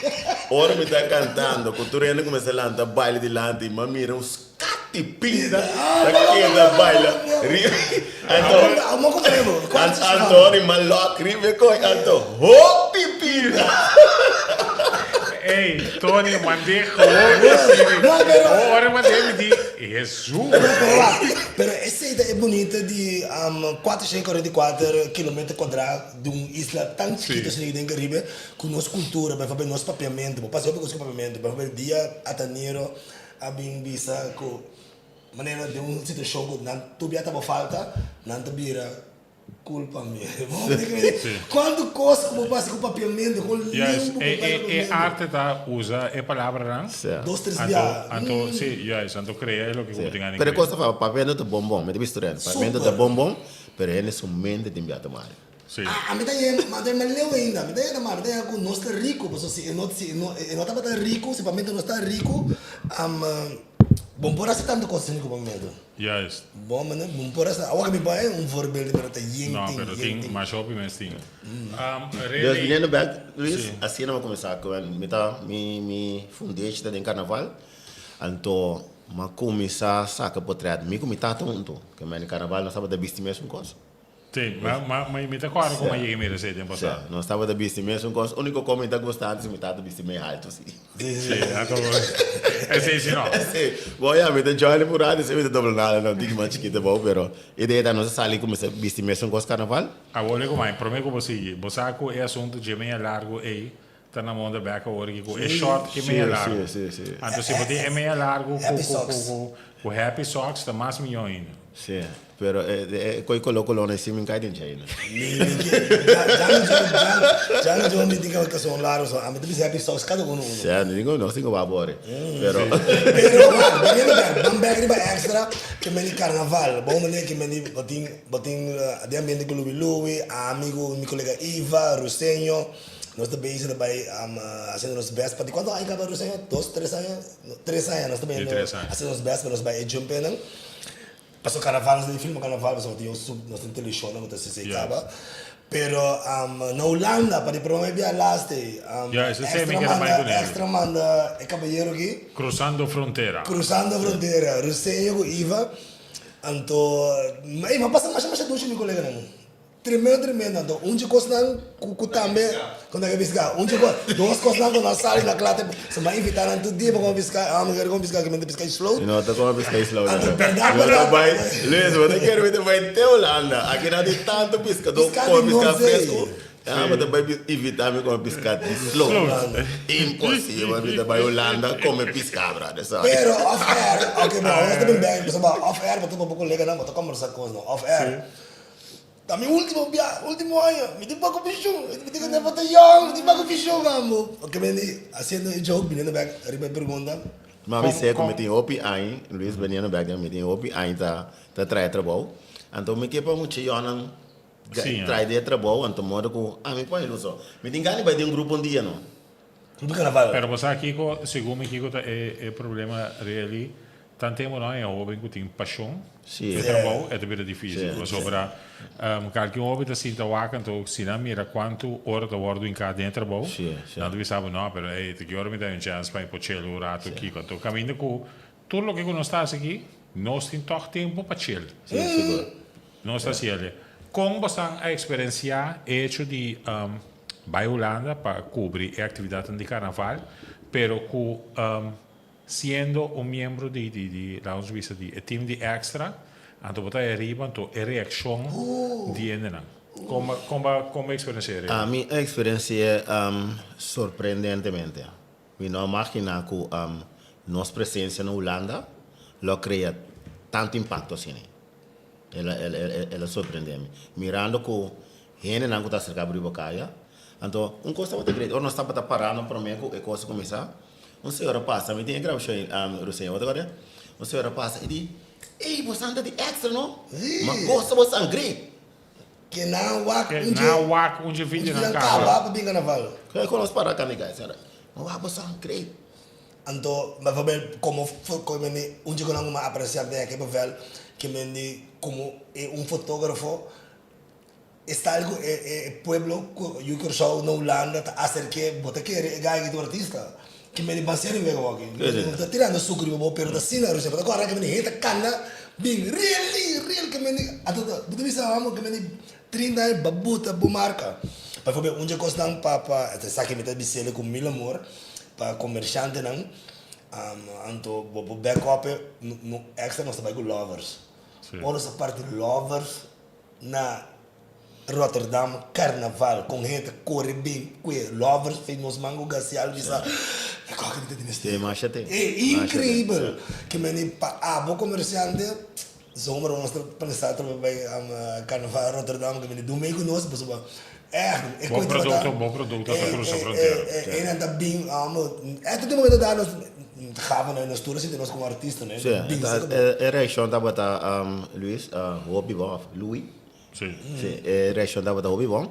M: Ora mi ta cantando, cu tur hende cuminsa lanta baila dilanti, mi a mira un scat di pinda ta keda baila riba. Anto,
L: Amo como emo.
M: anto ora mi a lock riba e coy, anto hopi pinda.
B: Ey, Tony, mand'é gewoon así.
L: No, pero-
B: Ora mand'é mi di, Hesus.
L: Pero wak, pero esei ta e bunita di um, 444 kilometer kuadrá di un isla tan chikito asina den Caribe ku nos kultura, bijvoorbeeld nos papiamentu, bo pasa hopi kos ku papiamentu, bijvoorbeeld dia Atanero a bin bisa ku manera den un situashon ku nan tur bia ta bo falta, nan ta bira Culpa mi. Cuanto cos cu bo pasa cu papiamento, con
B: Juist,
L: limbo
B: e,
L: cu pasa
B: e, e
L: papiamento.
B: arte ta usa e palabranan.
L: Dos, tres
B: Anto,
L: bia.
B: anto, si, juist, anto crea e loke cu bo tin gana
M: Pero e
B: crea.
M: cos ta fa, papiamento ta bon bon, mi ta bisa tur hende, papiamento ta
L: Super.
M: bon bon, pero hende su mente tin bia ta mal.
B: Si.
L: A, ami ta yega, ma ta yega leu ainda, mi ta yega ma, mi ta yega cu nos ta rico, pasobra si e no, si e no, e no tabata rico, si papiamento no sta rico, am, bo no por haci tanto cos asina cu papiamento.
B: Juist.
L: Bon manera, bon por esta. Awor mi bai un voorbeeld pero ta yen
B: No,
L: tin,
B: pero
L: yen
B: tin,
L: tin.
B: masha hopi mes tin.
M: Dus
B: Really,
M: viniendo bek, Luis,
B: Sí.
M: asina mi a kuminsá ku mi ta mi mi fundeshi ta den karnaval, anto mi a kuminsá saka potrèt mi ku mi tata huntu, ke men karnaval nos tabata bisti mesun kos.
B: Sí, ma, ma, ma mi ta kòrda ku mi a yega mira esei den pasá.
M: Sí, nos tabata bisti mesun kos, úniko kos mi ta gusta antes mi tata bisti mei haltu sí.
B: Sí, anto esei sí no.
M: Sí, bo ya mi ta join por rato, esei mi ta dobla nada no, tiki mas chikito abou, pero idea ta nos a sali kuminsá bisti mesun kos karnaval.
B: Awor leko mai, promé ku bo sigui, bo sa ku e asuntu dje mei a largu ei ta na monda bek awor aki ku e short ke mei a largu.
M: Sí, sí, sí.
B: Anto si bo tin e mei a largu ku
L: Happy
B: ku
L: socks.
B: ku ku happy socks ta mas mihó ainda.
M: Sí, pero e e koi kolo kolo na si min kai den China.
L: Mi mi ke ja no ja ja no jo mi tin ka son largo so ami ta bisa happy socks kada uno uno.
M: Sí, no digo no singo ba bore. Pero
L: Pero wak biniendo bek ban bek riba extra ke meni carnaval bon manera ke meni bo tin bo tin den ambiente ku Louis Louis ami ku mi kolega Iva Ruseño nos ta bezig ta bai haciendo nos best pa di kuantu aña kaba Ruseño dos tres aña tres aña nos ta
B: Di
L: bayendo
B: tres aña.
L: haciendo nos best pa nos bai e jumpenan. Pasobra carnaval nos ta filma carnaval pasobra tin nos nos tin televishon nan ku ta sesei kaba. Pero na Hulanda pa di prome bia laste
B: Ya, eso sí mi
L: extra
B: kere bai
L: manda
B: ku nel.
L: extra manda e kabayero aki.
B: Cruzando frontera.
L: Cruzando frontera Ruseño ku Iva anto ey mi a pasa masha masha dushi mi koleganan. Tremendo tremendo anto un dje kosnan ku ku tambe ku nan ke piska un dje kos dos kosnan ku nan sali na kla te so mi a invita nan tur dia pa kome piska ah mi kere kome piska mi ta piska slow
M: Mi no ta kome piska slow
L: anto
M: no.
L: bèrdat
M: Mi no ta
L: bèrdat
M: bai Luis bo ta kere mi ta bai te Hulanda aki nan tin tantu piskadó ku
L: piska
M: kome
L: di
M: piska
L: Noordzee
M: fresku ah bo ta bai invita mi kome piska di slow imposibel mi ta bai Hulanda kome piska brother sorry.
L: Pero off air ok bo nos ta bin bèk pasobra off air bo ta papia ku koleganan bo ta kombersa kos no off air. Ta mi ultimo bia, ultimo aña, mi tin poco vision, mi tin ku ta young, mi tin poco vision mambo. Oke Benny, haciendo e joke, biniendo bek riba e pregunta.
M: Ma mi sey ku mi tin hopi aña, Luis biniendo bek mi tin hopi aña ta ta trae trabou, anto mi ke pa mucha yonan trae di e trabou, anto modo ku ami pone iluso. Mi tin gana di bai den un grupo un dia no.
L: Grupo carnaval.
B: Pero bo sa kiko, segun mi kiko ta e e problema really, Tan tempo no e hoben cu tin pasion
M: Sí.
B: e trabou e ta bira dificil
M: Sí.
B: pasobra calke un hoben ta sinta wak anto si nan mira cuanto ora ta wordo hinca den e trabou
M: Sí, sí.
B: nan ta bisa bo no pero ey ta ki ora mi ta un chance pa mi por chel un rato kico anto caminda cu tur loke cu nos ta haci aki nos tin tog tempo pa chel.
M: Sí, sigur.
B: Nos ta haciele. Con bosan a experiencia e hecho di bay Hulanda pa cubri e actividadnan di carnaval pero cu Siendo un miembro di di di laat ons bisa di e team di extra, anto bo ta e riba anto e reaccion di hendenan. Con bo con bo con bo experiencia e?
M: Ami a experienci'e sorprendentemente. Mi no a magina cu nos presencia na Hulanda lo a crea tanto impacto asina. El a el el a sorprende mi. Mirando cu hendenan cu ta acerca bo riba caya, anto un cos tabata great, ora nos tabata parando prome cu e cos a cuminsa, Un señora pasa, mi tin e grabashon ei, Ruseña, bo ta kòrda? Un señora pasa i di, Ey, bosan ta di extra no? Ma gosa bosan great.
L: Ke nan wak
B: Ke
L: un dje.
B: nan wak un dje video nan kaba.
L: Kaba pa bin karnaval.
M: Ke kon nos para kami guys, señora? Ma wak bosan great.
L: Anto, bijvoorbeeld, komo ke men di un chikonan ku mi a apresiá den e papel, ke men di komo e un fotógrafo, e style ku e e pueblo ku yu Kòrsou na Hulanda ta aserk'é, bo ta kere e guy aki ta un artista. Ke men di ban serio wega wòki. No ta tirando suku riba bo, pero ta asina Rusia. Bo ta kòrda ke men di hende ta kana bin really real ke men di anto bo ta bisa amo ke men di 30 aña ba buta bo marka. Bijvoorbeeld un dje kosnan pa pa esaki mi ta bis'el ku mil amor pa komershantenan anto bo por back up e no extra nos ta bai ku lovers. Ora nos ta parti lovers na Rotterdam carnaval con hende ta core bin cue lovers fe nos man cu gacial bisa e koke mi ta di mester. E increibel ke meni pa abo comerciante zomer nos ta pensa trobe bay carnaval Rotterdam ke meni dun mey cu nos pasobra echt e
B: Bo
L: koe tabata
B: producto bo producto ta cruza frontera.
L: E nan ta bin amo echt tin momento da nos gava nos tur a sinti nos como artista no
M: Sí,
L: bin
M: ta
L: sa
M: e reaccion tabata Luis hopi bon of Louis
B: Sí.
M: Sí, e reaccion tabata hopi bon.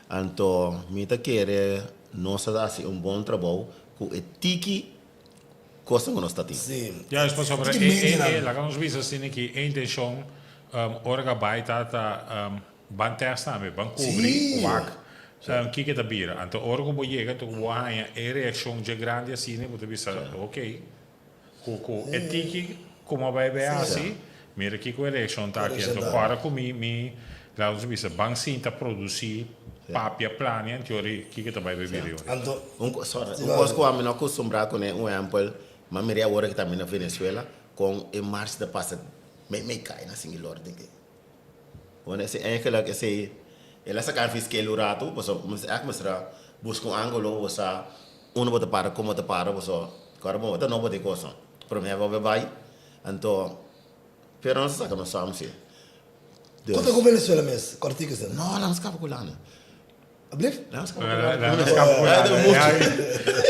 M: Anto mi ta kere nos a hasi un bon trabou ku e tiki kosnan ku nos ta tin.
L: Sí.
B: Ya, es pasobra
L: Tiki
B: e
L: medianan.
B: e laga nos bisa asina ki e intencion ora ka bai ta ta Ban test tambe, ban kubri, wak kiko ta bira. Anto ora ku bo yega anto ku bo haña e reakshon dje grandi asina bo ta bisa ok, ku ku e tiki ku mi a bai bai hasi, mira kiko e reakshon ta aki. Anto ora ku mi mi laga nos bisa ban sinta produsi, papia, plania anto ori kiko ta bai bai bira yori.
L: Anto
M: Un kos, sorry, un kos ku ami no akustumbrá kuné, un ehèmpel, mi a mira awor aki tambe na Venezuela kon e mars ta pasa meimei kai na singi lor den. Bueno, esei eigenlijk esei el a saca fiskel un rato, pasobra mi echt mester a busca un angulo bo sa unda bo ta para, como bo ta para, pasobra ora bo ta nobo di cosa. Prome bo bai, anto pero nos a saca nos sam si. Dus.
L: Conta cu Venezuela mes, cortico esei.
M: No, laga nos caba cu Hulanda.
L: Ablief?
M: Laga nos caba cu Hulanda.
B: Laga nos caba cu Hulanda.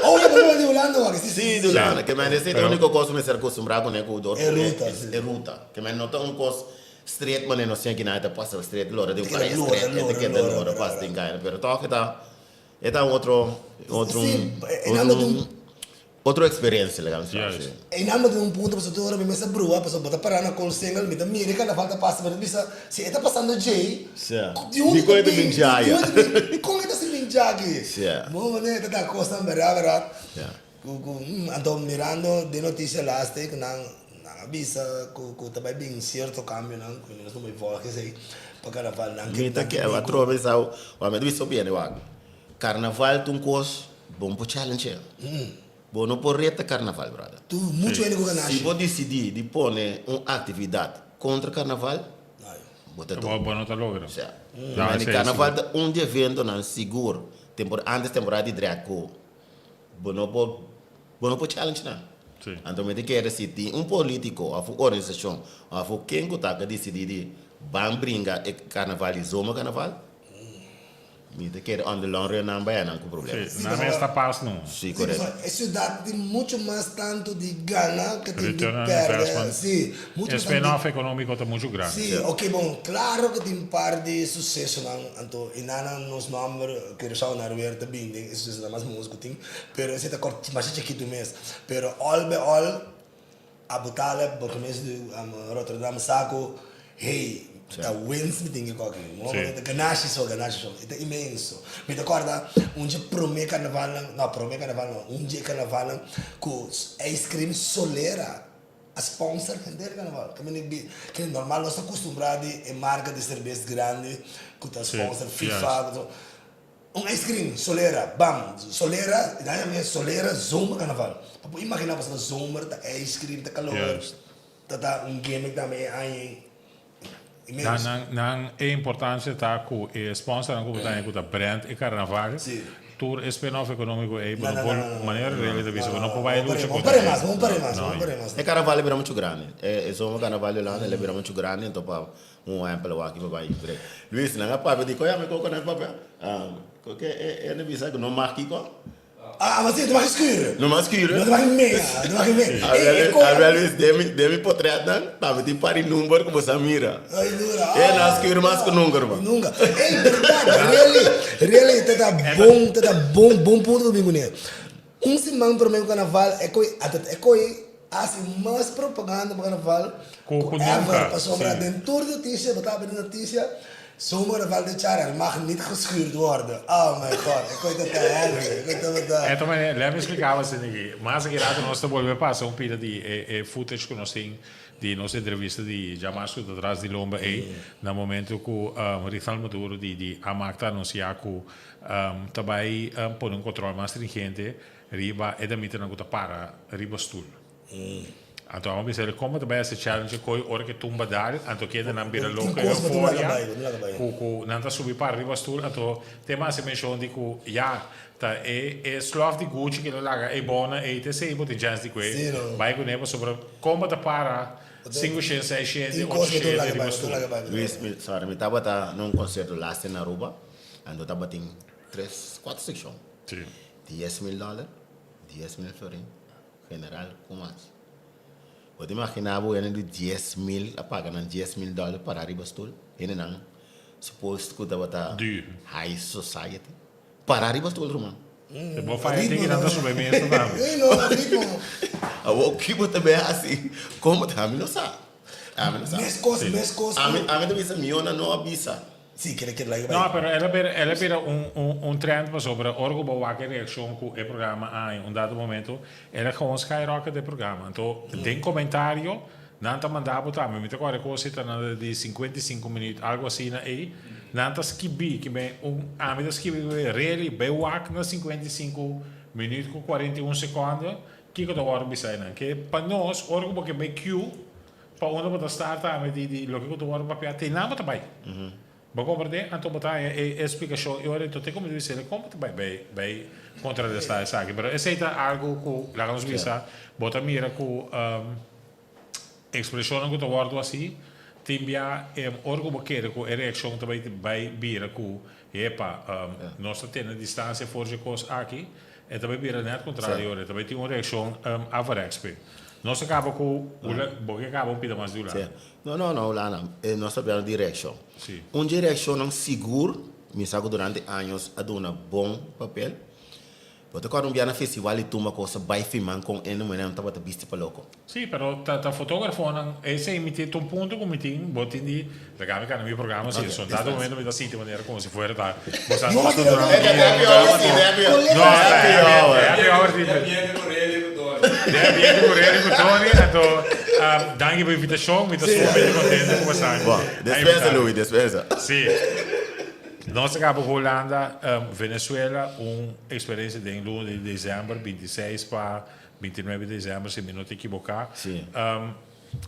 L: Oh, ya bo di Hulanda wak. Si,
M: si, di Hulanda. Ke men esei ta unico cos cu mester acostumbra cune cu dor
L: E ruta, si.
M: E ruta. Ke men no ta un cos straight manera nos tin aki nan e ta pasa straight lora den un kaya straight e ta keda lora pasa den kaya pero toch e ta e ta un otro otro
L: Si, e nan ta un
M: Otro experiencia laga mi sa si.
L: Einan bo tin un punto pasobra tur ora mi mes a brua pasobra bo ta para na Koolsingel mi ta mira e carnaval ta pasa mi ta bisa si e ta pasando djei di unda
M: Dikon
L: ta
M: e ta bin
L: bin
M: djaya
L: di unda ta bin kon e ta si bin dja aki bo manera ta ta cosnan berdad berdad ku ku anto mirando den noticia laatste ku nan nan a bisa ku ku ta bai bin cierto cambionan ku nos no bai volg esei pa carnaval nan
M: Mi ta ke atrobe sa wak mi ta bisa bien wak Carnaval ta un kos bon por challenge. Bo no por reta carnaval, brother.
L: Tu mucho hende ku ganashi.
M: Si bo disidí di pone un aktividat kontra carnaval, bo ta dor.
B: Bo no ta logra.
M: Sea. Mani carnaval ta un di eventonan sigur tempor antes temporada di drag ku bo no por bo no por challenge nan. Anto mi ta kere si tin un politico of un organisashon of ken ku ta ka disidí di ban bringa e carnaval di zomer carnaval, Mi ta kere on the long run nan baya nan ku problema.
B: Sí, nan mes ta pas no.
M: Sí, korekto.
L: Sí, pasobra e siudat tin mucho mas tantu di gana ke tin di
B: Return on
L: pèrdè.
B: investment.
L: Sí, mucho
B: E
L: mas tantu di.
B: spin-off ekonómiko ta muchu grandi.
L: Sí, oke bon, klaro ku tin par di susesonan, anto i nan nan nos nòmber Curaçao na Ruer ta bin den e susesonan mas mos ku tin, pero esei ta kòrt masha chikitu mes. Pero òl be òl. Abu Taleb, burgemeester di Rotterdam, sa ku, hey, ta wens mi tin ke koki. Mo
B: Sí.
L: ta ganashi so, ganashi so. E ta inmenso. Mi ta kòrda un dje promé karnavalnan, no, promé karnaval no, un dje karnavalnan ku ice cream Solera a sponsor henter karnaval. Ke mende bi, ke normal nos ta kustumbrá di e marka di serbes grandi ku ta
B: Sí,
L: sponsor FIFA,
B: juist.
L: Un ice cream, solera, bam, solera, nan yama e solera zomer carnaval. Pa por imagina pasobra zomer ta ice cream, ta calor,
B: Juist.
L: ta ta un gimmick tambe e aña ei
B: Nan
L: inmenso.
B: nan nan e importancia ta cu e sponsornan cu bo ta haña cu ta brand e carnaval,
L: Sí.
B: tur e spin-off economico ei bo
L: No,
B: no
L: no,
B: por
L: no, no, no,
B: manera
L: no,
B: really ta
L: no,
B: bisa bo
L: no,
B: no por
L: no,
B: bai
L: bo
B: lucha
L: pare, bo
B: contra
L: pare
B: e.
L: mas, bo pare mas,
B: No,
L: bo pare mas.
M: E carnaval a bira mucho grandi. E e zomer carnaval di Hulanda el a bira mucho grandi enton pa Un ehempel awor aki pa bai brek. Luis, nan a papia di koe ami koko nan papia? Koke e e bisa ku no mag kiko?
L: Ah, ma si, no mag skür.
M: No mag skür.
L: No mag mea, no mag mea.
M: Abel Luis, den mi den mi potretnan tambe tin par di number ku bo sa mira.
L: Ay, dura.
M: E nan skür mas ku nunca, ruman.
L: Nunca. Ey, berdad, really, really, ta ta bon, ta ta bon, bon punto pa bin kuné. Un siman promé ku karnaval e koi a e koi hasi mas propaganda pa karnaval
B: Ku
L: ku
B: ku
L: ever
B: nunka,
L: pasobra
B: si.
L: den tur notisia bo ta abri notisia zomer karnaval dit jaar er mag niet geschuurd worden oh my god e koi ta ta heavy e koi tabata.
B: Eto manera, lèt mi splika bo asina aki, mas aki rato nos ta bolbe pasa un pida di e e footage ku nos tin di nos entrevista di djamas ku ta tras di lomba ei, na momento ku Rizal Maduro di di Amak ta anunsiá ku Ta bai pone un control mas stringente riba e damitanan cu ta para riba stoel. Anto amo bisa el'e como ta bai haci challenge coy ora cu e tumba dal anto kende nan bira loco e euforia cu cu nan ta subi para riba stoel anto te mas haci mencion di cu ya ta e e slof di Gucci cu el a laga ey bona ey te esey bo tin chance di cue bai cune pasobra como ta para Sinku shen, seis shen, ocho shen riba stoel.
M: Luis mi sorry mi tabata na un concierto laatste na Aruba. Anto tabatin tres, kuater sekshon.
B: Sí.
M: 10.000 dòler, 10.000 florin, general ku mas. Bo ta imaginá bo hende di 10.000 a paga nan 10.000 dòler pará riba stul? Hendenan supos ku tabata
B: Duur.
M: high society pará riba stul ruman.
B: E bo faya tin ki nan ta subi mesa tambe.
L: Sí, no, ritmo.
M: Awor ki bo ta bay hasi? Komo ta? Ami no sa. Ami no sa.
L: Meskos, meskos ku.
M: Ami, ami ta bisa miona no a bisa.
L: Sí, kere kere laga bai.
B: No, pero el a bira, el a bira un, un, un trend pasobra ora ku bo wak e reakshon ku e programa a haña un dado momento, el a gewoon skyrocket e programa. Anto, den komentario, nan ta manda bo tambe, mi ta kòrda e kos ei ta na di 55 minuut, algo asina ei, nan ta skibí ki ben un, ami ta skibi ku e really bai wak na 55 minuut ku 41 sekonde, kiko ta wòrdu bisa einan. Ke pa nos, ora ku bo ke bai queue, Pa unda bo ta sta tambe di di loke ku ta wòrdu papiá te nan bo ta bai. Bo komprendé? Anto bo ta haña e splikashon i ora enton te komo di bis'é kon bo ta bai bai bai kontrarestá esaki. Pero esei ta algu ku laga nos bisa bo ta mira ku ekspreshonnan ku ta wòrdu hasi tin bia ora ku bo kere ku e reakshon ta bai bai bira ku epa nos ta tene distansia for dje kos aki e ta bai bira nèt kontrario ora e ta bai tin un reakshon averechts p'e. Nos a kaba ku Hula, bo ke kaba un pida mas di Hulanda?
M: Sí. No, no, no, Hulanda. Nos ta hablando di reakshon.
B: Sí.
M: Un dje reakshonnan sigur mi sa ku durante años a duna bon papel. Bo ta kòrda un bia na festival di tumba ku a bai firman kon e numeronan tabata bisti pa loko.
B: Sí, pero ta ta fotógrafonan, esei mi tin, ta un punto ku mi tin, bo tin di, laga mi kanda mi programa si, so dado momento mi ta sinti manera komo si fuera ta bo sa
L: No,
B: ta
L: no,
B: durante
L: no,
B: dia
L: no,
B: programa
L: no,
B: to.
L: no,
B: No, ta
L: happy
B: happy
L: hour.
B: happy hour di De ambiente ku Rene ku Tony, anto danki pa invitashon, mi ta sumamente kontento ku bosan
M: Bo,
B: a
M: despensa
B: invitá.
M: Louis, despensa.
B: Sí. Nos a kaba ku Hulanda, Venezuela, un eksperensia den luna di desèmber, 26 pa 29 di desèmber si mi no ta ekiboká.
M: Sí.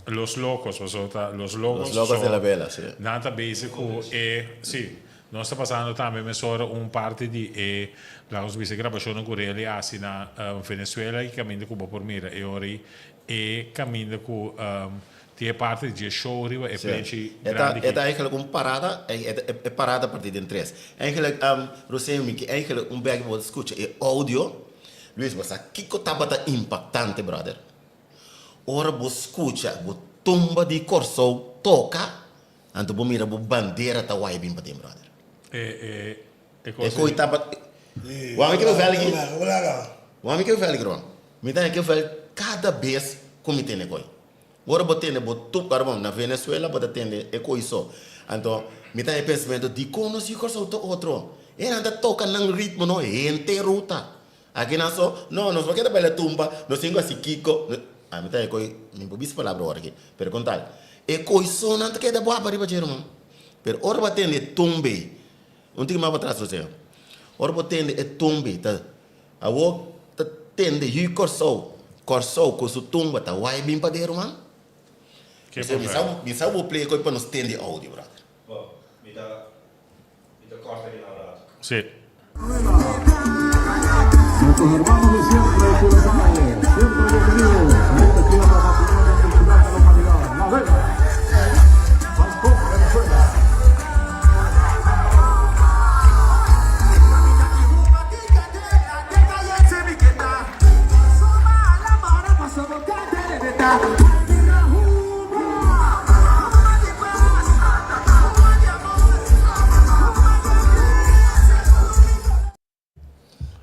B: Los Locos, pasobra ta Los Locos
M: Los Locos de la
B: so
M: Vela, sí.
B: nan ta bezig ku e, sí. Nos ta pasando tambe mesora un parti di e, laga nos bisa, grabashonnan ku Relly a hasi na Venezuela i kaminda ku bo por mira e ora ei e kaminda ku tin e parti dje show riba e
M: Sí.
B: plenchi
M: E ta,
B: grandi
M: e ta
B: aki.
M: eigenlijk un parada, e ta e parada partí den tres. Eigenlijk, Rosé, mi ke eigenlijk un bek bo ta skucha e audio. Luis, bo sa kiko tabata impactante, brother? Ora bo skucha bo tumba di Kòrsou toka, Anto bo mira bo bandera ta wai bin paden brother.
B: E e e
M: E
B: cosa
M: koi
B: di.
M: taba Wou mi ke vel aki? Wou mi ke vel aki ruman? Mi ta ke vel kada bes ku mi tende koi. Ora bo tende bo tup ora bon na Venezuela bo ta tende e koi so. Anto mi ta e pensamentu dikon nos yu Kòrsou ta otro? E nan ta toka nan ritmo no henter ruta. Aki nan so no nos no keda baila tumba nos tin ku hasi kiko. Ami ta e koi mi por bisa palabra ora aki pero kon tal e koi so nan ta keda buaba riba dje ruman pero ora bo a tende e tumba ei un tiki mas pa tras Roseo ora bo tende e tumba ei ta awor ta tende yu Kòrsou Kòrsou ku su tumba ta wai bin pa de ruman
B: Ke
M: mi
B: por
M: sa mi sa bo play e koi pa nos tende e audio brother.
N: Bo, mi ta Mi ta corta di nan rato.
B: Sí.
O: Nuestros hermanos de siempre de Curazao, siempre bienvenidos en esta tierra patrimonio cultural de la humanidad, La Vela, Falcón, Venezuela.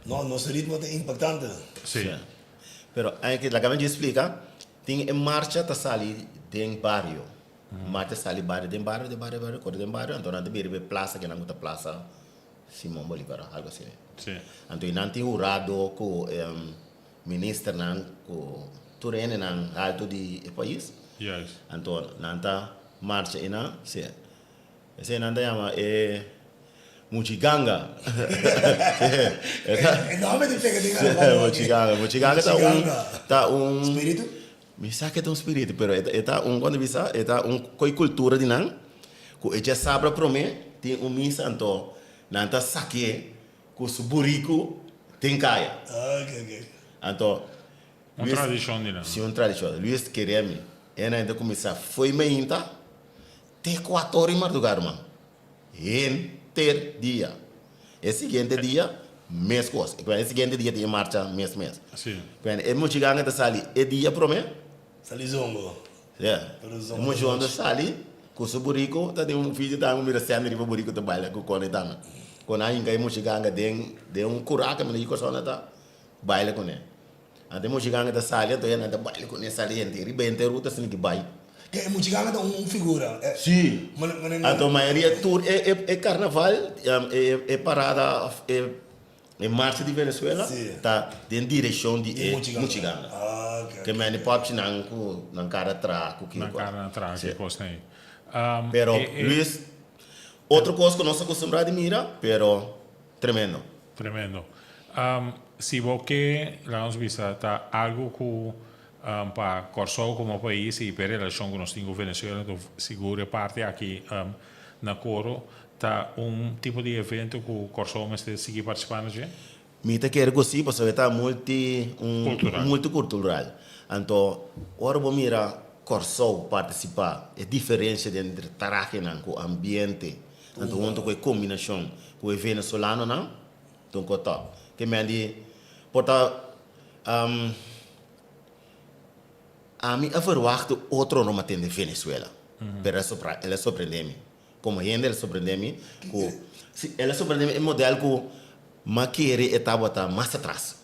L: No, nos ritmo ta impactante.
B: Si.
M: Pero anke laga mi dje splika, tin e marcha ta sali den bario. Marcha sali bario den bario, den bario, bario, kore den bario, anto nan ta bira riba e plaza ke nan ku ta plaza Simon Bolivar, algo asina.
B: Si.
M: Anto nan tin hurado ku ministernan ku tur hendenan haltu di e pais.
B: Juist.
M: Anto nan ta marcha einan, si. Esei nan ta yama e muchiganga.
L: E nomber di pega den Aruba.
M: Muchiganga. Muchiganga ta un ta un.
L: Spiritu?
M: Mi sa ke ta un spiritu pero e ta un kon ta bisa e ta un koi kultura di nan ku e djasabra prome tin un misa anto nan ta sak'é ku su buriku den kaya. Anto
B: Un tradishon di nan.
M: Si un tradishon. Luis kere mi e nan ta kuminsá fo'i mainta Te cuatro ora di marduga ruman. Henter dia. E siguiente dia mes cos. E siguiente dia tin e marcha mes mes.
B: Si.
M: E muchiganga ta sali e dia prome.
L: Sali zongo.
M: Yeah. E muchiganga ta sali cu su burico. Ta tin un video tambe mira Sandy riba burico ta baila cu Connie tambe. Con a hinca e muchiganga den den un curaca mi no di cosona ta baila cune. Anto e muchiganga ta sali anto nan ta baila cune sali henter riba henter ruta asina ki bai.
L: Ke e muchiganga ta un figura.
M: Si. Anto mayoria tur e e carnaval e e parada of e e marcha di Venezuela ta den direccion di e muchiganga. Ke meni popchinan ku nan cara tra ku
B: Nan cara tra ki kosnan ei.
M: Pero Luis otro kos ku nos a acostumbra di mira pero tremendo.
B: Tremendo. Si bo ke, laga nos bisa, ta algu ku pa Kòrsou komo pais i pa e relashon ku nos tin ku Venezuela, anto sigur e parti aki na koro ta un tipo di evento ku Kòrsou mester sigui partisipá na dje?
M: Mi ta kere ku si, pasobra e ta multi un multikultural. Anto ora bo mira Kòrsou partisipá, e diferensia entre trahenan ku ambiente, Anto hunto ku e kombinashon ku e venezolanonan ta un kotòp. Ke men di por ta ami a verwagt otro no matende Venezuela, pero el a sorprende mi. Komo hende el a sorprende mi ku si el a sorprende mi e model ku m'a kere e tabata mas atras.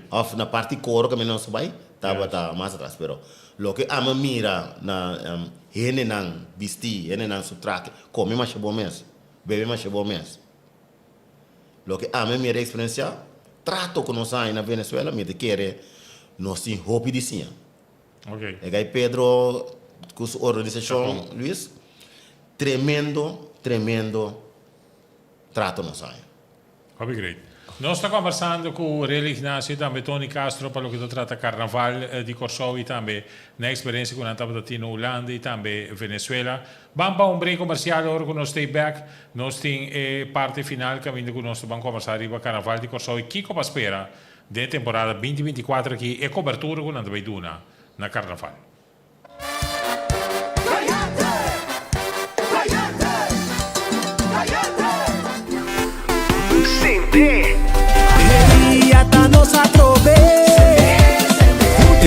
M: Of na parti koro kaminda nos a bai tabata mas atras pero loke ami a mira na hendenan bisti, hendenan su trahe, kome masha bon mes, bebe masha bon mes. Loke ami a mira eksperensia, trato ku nos a haña na Venezuela mi ta kere nos tin hopi di siña. E gai Pedro ku su organisashon Luis, tremendo, tremendo trato nos a haña.
B: Hopi great. Nos ta kombersando ku Relly Ignacio i tambe Tony Castro pa loke ta trata Karnaval di Kòrsou i tambe nan eksperensia ku nan tabata tin na Hulanda i tambe Venezuela. Ban pa un break komersial ora ku nos stay back nos tin e parti final kaminda ku nos ta ban kombersá riba Karnaval di Kòrsou i kiko pa spera den e temporada 2024 aki e kobertura ku nan ta bai duna na Karnaval.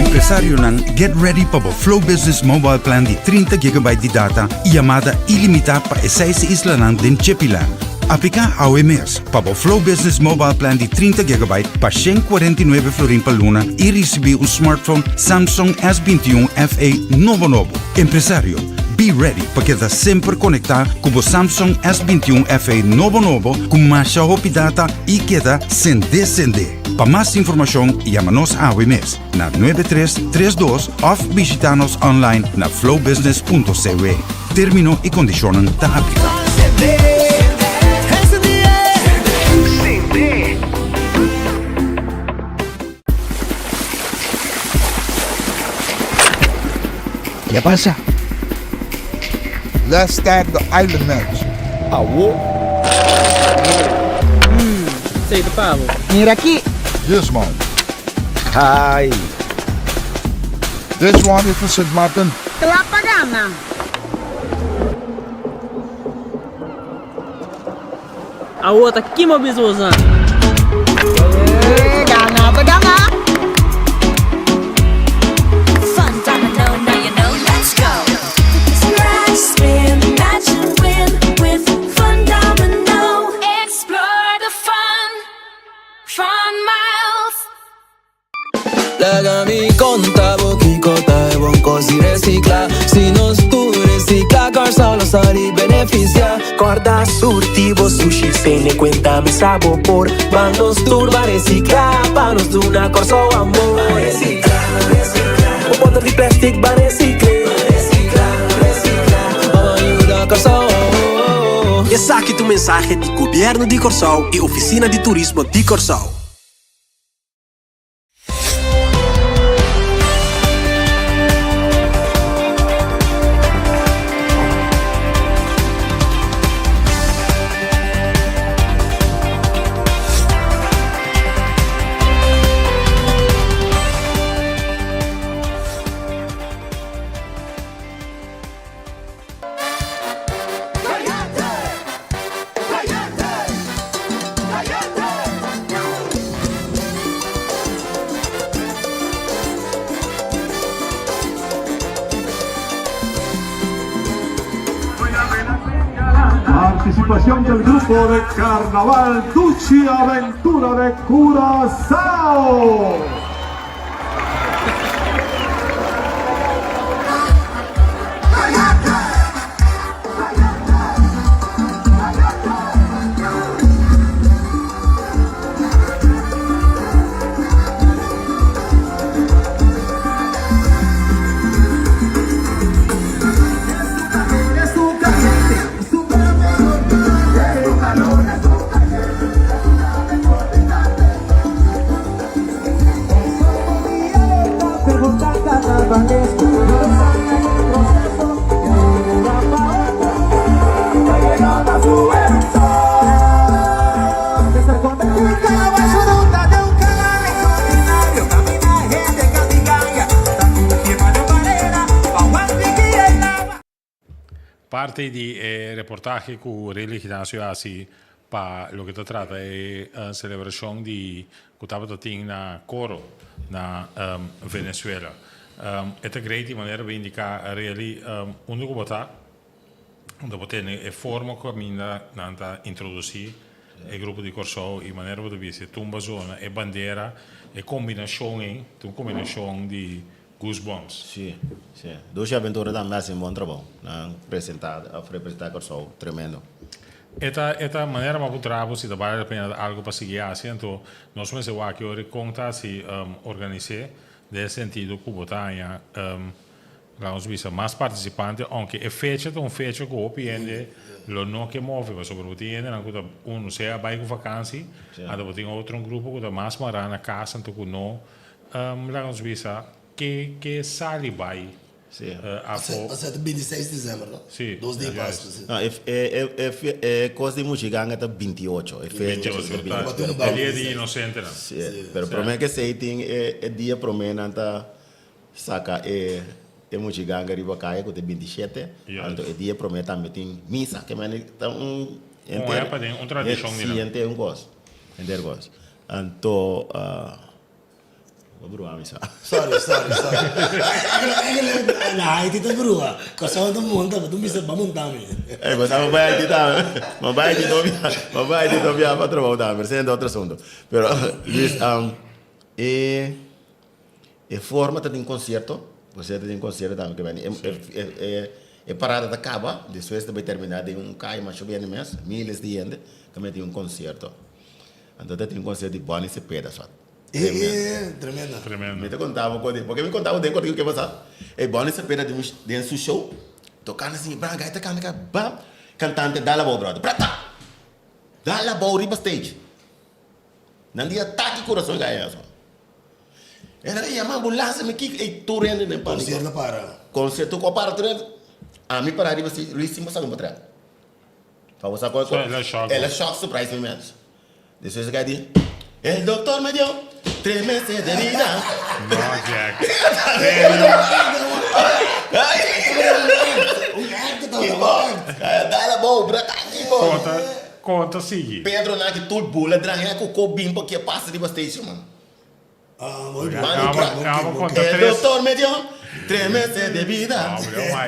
D: Empresarionan, get ready pa bo Flow Business Mobile Plan di 30 gigabyte di data y yamada ilimita pa e seis islanan den Chepiland. Aplica awe mes pa bo Flow Business Mobile Plan di 30 gigabyte pa 149 florin pa luna y ricibi un smartphone Samsung S21 FE nobo nobo. Empresario, be ready pa keda semper conecta cu bo Samsung S21 FE nobo nobo cu masha hopi data y keda sende sende. Pa mas informacion yama nos awe mes na 9332 of bishita nos online na flowbusiness.cw. Termino y condicionnan ta aplica.
E: Ke pasa?
F: Let's start the island match.
E: Awo.
G: Hmm, sei ta pa bo.
H: Mira aki.
F: This one.
E: Ai.
F: This one is for Sint Maarten.
H: Kla pa gana.
G: Awo ta kima bisa bosan.
H: Gana ta gana.
I: Fun domino, now you know, let's go. Scratch, spin, match and win with Fun Domino. Explore the fun. Fun Miles.
J: Laga mi konta bo kiko ta e bon kos di resiklá. Si nos tur resiklá, Kòrsou lo sali benefisiá. Kòrda surti bo sushi sene kuenta mi sa bo por. Ban nos tur ban resiklá pa nos duna Kòrsou amor. Ban resiklá, resiklá. Bo bòter di plèstik ban resikl'é. Ban resiklá, resiklá. Ban yuda Kòrsou.
K: Esaki ta un mensahe di Gobièrnu di Kòrsou i Ofisina di Turismo di Kòrsou.
O: Participación del grupo de Carnaval Duchi Aventura de Curazao.
B: Parti di e reportahe ku Rely Ignacio a hasi pa loke ta trata e selebrashon di ku tabata tin na Coro na Venezuela. E ta great di manera bo indiká Rely unda ku bo ta, unda bo tene e forma ku kaminda nan ta introdusí e grupo di Kòrsou i manera bo ta bisa e tumba zona, e bandera, e kombinashon ei ta un kombinashon di goosebumps.
M: Sí, sí. Dushi Aventura tambe hasi un bon trabou. Nan presentá òf representá Kòrsou tremendo.
B: E ta e ta manera bo a puntra bo si ta bale la pena algu pa sigui hasi, anto nos mester wak ora kon ta hasi organis'é den e sentido ku bo ta haña laga nos bisa mas partisipante, ounke e fecha ta un fecha ku hopi hende lo no ke move pasobra bo tin hendenan ku ta unu sea bai ku vakansi anto bo tin otro un grupo ku ta mas mará na kas anto ku no laga nos bisa ke ke sali bai afó.
L: Pasá ta bintiseis desèmber no?
B: Sí.
L: Dos dia Pasku sí.
M: No, e e e kos di Muchiganga ta binti ocho. E fecha
B: ta 28, ta e dia di inosentenan.
M: Sí, pero promé ke esei tin e dia promé nan ta saka e e Muchiganga riba kaya ku ta 27, anto e dia promé tambe tin misa. Ke mende ta un
B: Un happening, un tradishon di nan.
M: Sí, henter un kos, henter kos. Anto. Bo bruha mi sa.
L: Sorry, sorry, sorry. Eigenlijk, na Haiti ta bruha. Kòrsou ta monta, bo ta bisa ba monta mi.
M: Ey, bo sa bo bai Haiti tambe. Bo bai Haiti no bia, bo bai Haiti no bia pa trabou tambe, pero esei ta otro asunto. Pero, Luis, e e forma ta tin konsierto, bo sa ta tin konsierto tambe ke bini. E e e parada ta kaba, despues ta bai termina den un kaya masha bini mes, miles di hende, ta mete un konsierto. Anto ta tin konsierto di Bonnie Cepeda so.
L: E, tremendo.
B: Tremendo.
M: Mi ta konta bo kos di, porque mi konta bo den kòrtiku ke pasa. E Bonnie Cepeda den un, den su show, tokando así, bam, gaita kanta kanta, bam, kantante dal abou, brother, prata! Dal abou riba stage. Nan di atake kurason e gaya aso. E nan a yama ambulans, mi kiko, ey tur hende den pániko.
L: Konsierto para.
M: Konsierto ku a para tur hende. Ami para riba stage, Luis sin bo sa mi por traha. Pa bo sa kon,
B: So el a shock.
M: El a shock surprise mi mens. Despues e kai di, El doctor me dio tres meses de vida.
B: No, Jack. Serio?
M: Dale abou, bra taki bo.
B: Konta, konta sigui.
M: Pedro naki tur bula dranja ku ko bin pa ke pasa riba stage man. El doctor me dio tres meses de vida,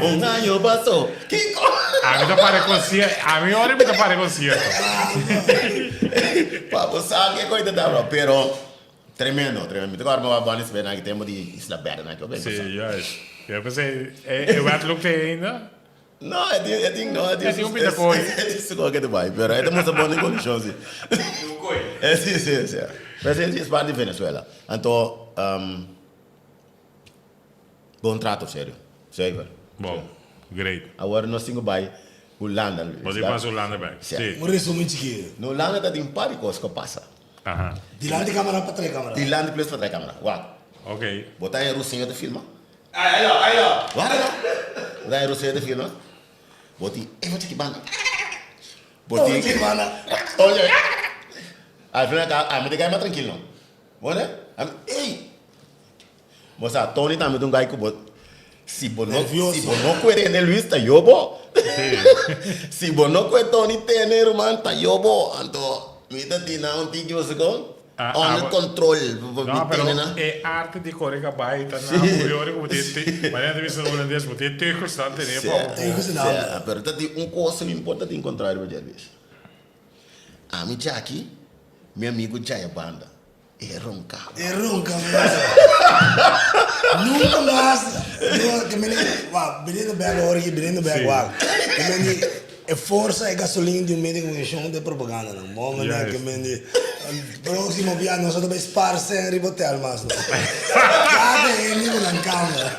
M: un año pasó. Kiko?
B: Ami ta para concierto. Ami ora mi ta para concierto.
M: Pa bo sa ke koi ta tabla, pero tremendo, tremendo. Mi ta kòrda mi wak Bonnie Spera na ki tempu di Isla Berde na ki
B: Sí, juist. Ja, p'esei e wet look te ainda?
M: No, e tin, e tin, no, e tin.
B: E tin un pita koi.
M: E tin su koi ke ta bai, pero e ta mustra bon den kondishon si.
N: Un koi.
M: E si, si, si. Pero si es parti di Venezuela. Anto, bon trato, serio. Zuiver.
B: Bon, great.
M: Awor nos tin ku bai Hulanda, Luis.
B: Bo tin pasa Hulanda bek, si.
L: Un resumen chikito.
M: Na Hulanda ta tin un par di kos ku a pasa.
B: Aha.
L: Dilanti kamera pa trae kamera.
M: Dilanti plus pa trae kamera. Wak.
B: Ok.
M: Bo ta e rusinho ta filma.
N: Ay lo, ay lo.
M: Wak no. Bo ta e rusinho ta filma. Bo tin e chiki banda. Bo tin.
L: Chiki banda.
M: Oye. Al final ka ami ta kai mas trankil no. Bo ne? Ami ey. Bo sa Tony tambe ta un guy ku bo si bo no si bo no kue tene Luis ta yo bo. Si bo no kue Tony tene ruman ta yo bo. Anto mi ta tina un tiki bo segun under control
B: No pero e arte di kore kabai ta na bo ora ku bo tin manera ta bisa na hulandes bo tin e teugels nan tene pa bo.
M: Si pero ta tin un kos mi por ta tin kontra riba dje Luis. Ami djaki mi amigu djaya banda. E ronka.
L: E ronka mes. Nunka mas no ke meni wak biniendo bek awor aki biniendo bek wak ke meni e forsa e gasolin di un medio di komunikashon ta e propaganda nan bo manda ke meni proximo bia nos a ta bai sparse riba hotel mas no kada hende ku nan kama.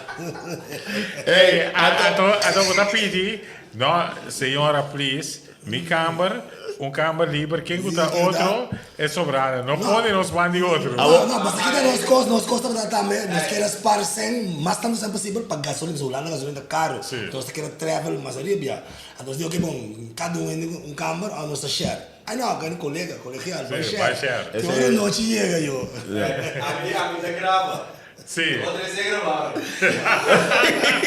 B: Ey ato ato bo ta pidi no señora please Mi kamber, un kamber liber, ken ku ta otro e sobrana. No pone nos man di otro.
L: No, no, basta kita nos kos, nos kos tabata tambe, nos kere spar sen mas tantu sen posibel pa gasolina, pasobra Hulanda gasolina ta karo. Nos ta kere travel mas ariba bia. Anto nos di oke bon, kada un hende un kamber òf nos ta share. Ai no, kende kolega, kolegial, bai share. Te ora nochi yega yo.
N: Ami, ami ta graba.
B: Sí.
N: Otro es e grabado.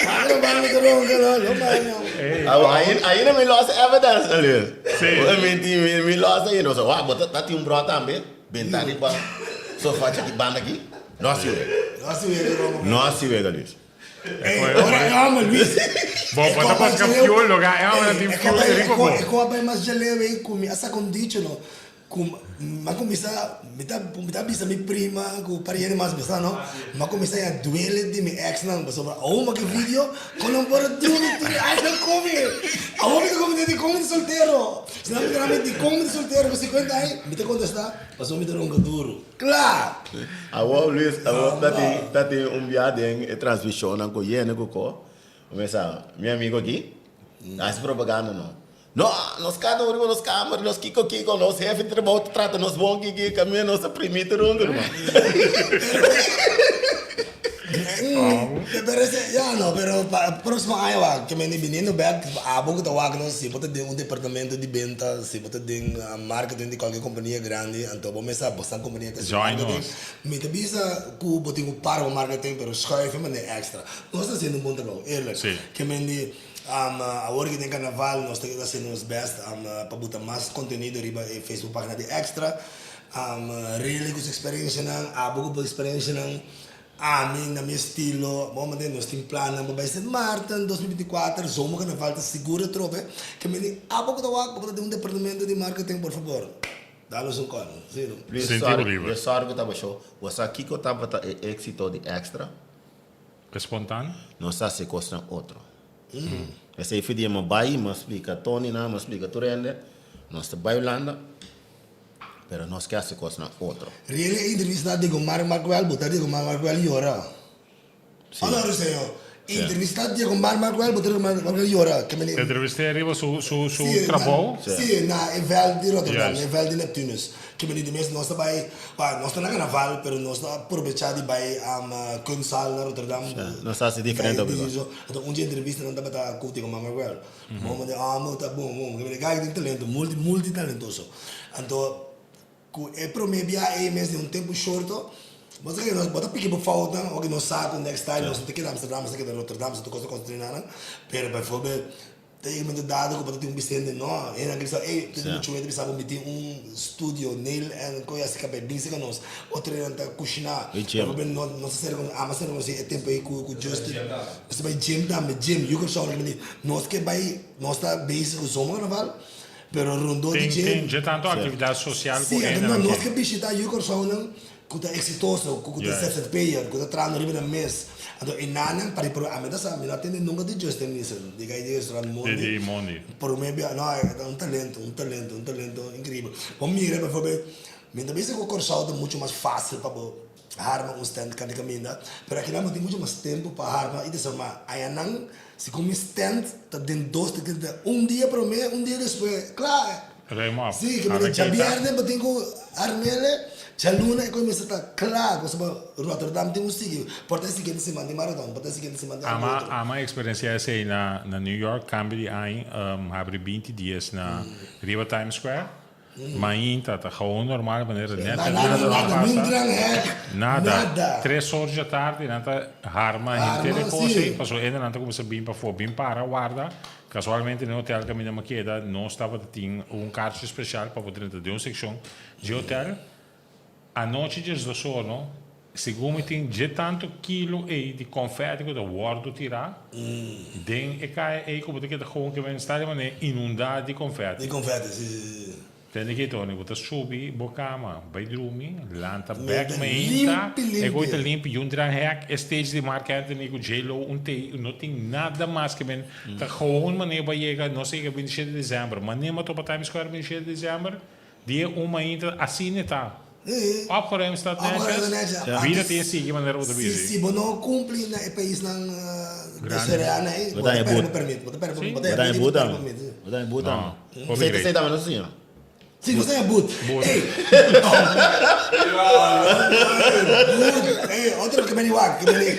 L: Ah, grabado mi ta ronca no, lo mano.
M: Ainda mi lost evidence na Luis.
B: Sí.
M: Mi mi mi mi lost ainda. So, wak, bo ta tin un bro tambe, benta riba sofa chaki banda aki. No hasi wega.
L: No hasi wega, ronca.
M: No hasi wega, Luis.
L: Ey, ora e homber, Luis.
B: Bo bo ta busca fuel, lo ga e homber na tin fuel riba bo.
L: E ko a bai mas djaleu ey ku mi a saka un dicho no. Ku mi a kuminsá, mi ta mi ta bisa mi prima ku pariente mas bisa no, mi a kuminsá ya duele di mi exnan pasobra awor mi a video kon nan por a drumi tur e añanan ku mi. Awor mi ta komprende dikon mi ta soltero. Si nan puntra mi dikon mi ta soltero ku sinkuenta aña, mi ta kontestá pasobra mi ta ronka duru. Kla!
M: Awor Luis, awor ta tin ta tin un bia den e transmishonnan ku yende ku ko, mi mesa mi amigo aki ta hasi propaganda no. No, nos kada un riba nos kamer, nos kiko kiko, nos hefe di trabou ta trata nos bon kiki, kaminda nos ta primi tur huntu, ruman.
L: Pero ese, ya no, pero pa próximo aña wak, ke mende biniendo bek, abo ku ta wak nos, si bo ta den un departamento di benta, si bo ta den marketing di kualke kompania grandi, anto bo mester sa boso kompania ta hasi
B: Join
L: marketing.
B: nos.
L: Mi ta bisa ku bo tin ku para bo marketing, pero schuif e manera extra. Nos ta hasiendo un bon trabou, eerlijk.
B: Sí.
L: Ke mende. Awor ki den karnaval nos ta keda hasi nos best pa buta mas kontenido riba e Facebook pagina di Extra. Riley ku su eksperensianan, abo ku bo eksperensianan, ami na mi estilo. Bo mantende nos tin plannan pa bai Sint Maarten 2024, zomer karnaval ta sigur atrobe. Ke mende abo ku ta wak bo ta den un departamento di marketing por fabor da nos un call. Si no?
M: Luis,
B: Sinti bo
M: sorry,
B: liber.
M: Luis, sorry ku ta bashó. Bo sa kiko tabata e éksito di Extra?
B: Spontan.
M: Nos ta hasi kosnan otro. Esei fi dia mi bai, mi a splika Tony nan, mi a splika tur hende, nos ta bai Hulanda, pero nos ke hasi kosnan otro.
L: Really e entrevista Diego Mar Markwell bo ta Diego Mar Markwell yora.
M: Sí.
L: Hola Ruseñor. Entrevista Diego Mar Markwell bo ta Diego Mar Markwell yora. Ke mene.
B: Entrevist'é riba su su su
L: Sí, na,
B: trabou.
L: sí, na e veld di Rotterdam,
B: Juist.
L: na e veld di Neptunus. Ke mene di mes nos ta bai Wa, nos ta na carnaval, pero nos ta aprovecha di bai Kunsthal na Rotterdam.
M: Nos ta hasi diferente hopi kos.
L: Anto un dje entrevista nan tabata ku Tico Mama Girl. Mama di, ah, mo ta bon, bon. Ke guy tin talento, multi, multi talentoso. Anto, ku e prome bia ei mes den un tempu shorto, bo sa ke nos, bo ta piki bo foutnan, oke nos sa ku next time nos no ta keda Amsterdam, nos ta keda Rotterdam, nos ta kos ta konsentrá nan. Pero, bijvoorbeeld. Ta yega momento dado ku bo ta tin un Vicente no, hendenan ke bisa ey tu tin muchu wet bisa bo mi tin un studio nail en koe asi kabei bin seka nos, otro hendenan ta kushiná, pero no nos ta sera ama sera konosí e tempo ey ku Justin, nos ta bai gym tambe, gym, yu Kòrsou nos ke bai nos ta bezig ku zomerkarnaval pero rondó di gym.
B: Tin dje tantu aktividat sosial ku
L: Sí,
B: hendenan
L: nos
B: ke.
L: ke bishitá yu Kòrsounan ku ta eksitoso, ku ta zzp'er, ku ta trahando riba nan mes. Anto e nannan pa riba ami ta sa, mi no a tende nunka di Justin Nielsen, di kai di restaurant Mondi.
B: Di Mondi.
L: Prome bia, no, e ta un talento, un talento, un talento inkribel. Bo mira bijvoorbeeld, mi ta bisa ku Kòrsou ta muchu mas fásil pa bo harma un stand kanta kaminda, pero akinan bo tin muchu mas tempu pa harma i desarmá. Ayanan, si ku mi stand ta den dos, un dia prome, un dia despues, kla.
B: Ruim op.
L: Sí, ke mira djabièrnè bo tin ku arm'el, djaluna e kuminsa ta kla, pasobra Rotterdam tin ku sigui, por ta e siguiente siman tin maraton, por ta e siguiente siman tin algu otro.
B: Ama ama eksperensiá esei na na New York, kambio di aña, habri binti dies na riba Times Square, mainta ta gewoon normal manera nèt
L: Nada,
B: nada no a
L: nada, ni un
B: pasa,
L: gran hèk,
B: nada,
L: nada.
B: tres or djatardi nan ta harma henter e
L: Harma,
B: kos ei,
L: sí.
B: pasobra hendenan ta kuminsa bin pafó, bin para warda. Casualmente den hotel caminda mi a keda nos tabata tin un karchi special pa por drenta den un seccion dje hotel. Anochi djes dos or no, segun mi tin dje tanto kilo ey di confetti cu ta wordo tira den e caya ey cu bo ta keda gewoon ke men sta di manera inunda di confetti.
L: Di confetti, si si si.
B: Tende ki Tony, bo ta subi bo kama, bai drumi, lanta bek mainta, e koe ta limpi, yun dran hek, e stage di Marc Anthony ku J-Lo un tei, no tin nada mas ke men, ta gewoon mane bo a yega, nos a yega 27 di december, mane bo a topa Times Square 27 di december, dia un mainta, asina e ta. Opgeruimd staat netjes, bida tin e sigui manera bo ta bisti.
L: Si bo no cumpli na e paisnan desarroyá ei, bo ta perde bo permit, bo ta perde bo permit.
M: Bo ta e but tambe. Esei ta esei tambe no siña.
L: Si, bo siña but. Ey! But. Ey, otro ke bini wak, ke bini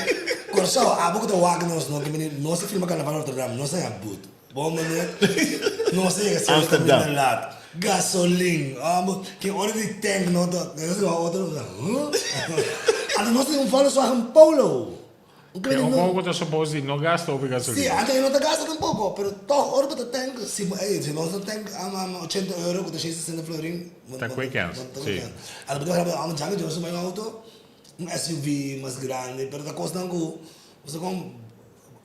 L: Kòrsou, abo ku ta wak nos no, ke bini nos ta filma karnaval Rotterdam, nos siña but. Bon meneer, nos a yega sierto kaminda laat. Gasolin, amo, ke ora di tank no ta, otro, huh? Anto nos tin un Volkswagen Polo.
B: E un poco ta suppose di no gasta hopi gasolina.
L: Si, anto e no ta gasta tampoco, pero toch ora bo ta tank, si bo, ey, si nos ta tank ama ochenta euro cu ta shei sesenta florin,
B: Ta koe kens, si.
L: Anto bo ta wak amo djanga djoso bai un auto, un SUV mas grandi, pero ta cosnan cu, bo sa con,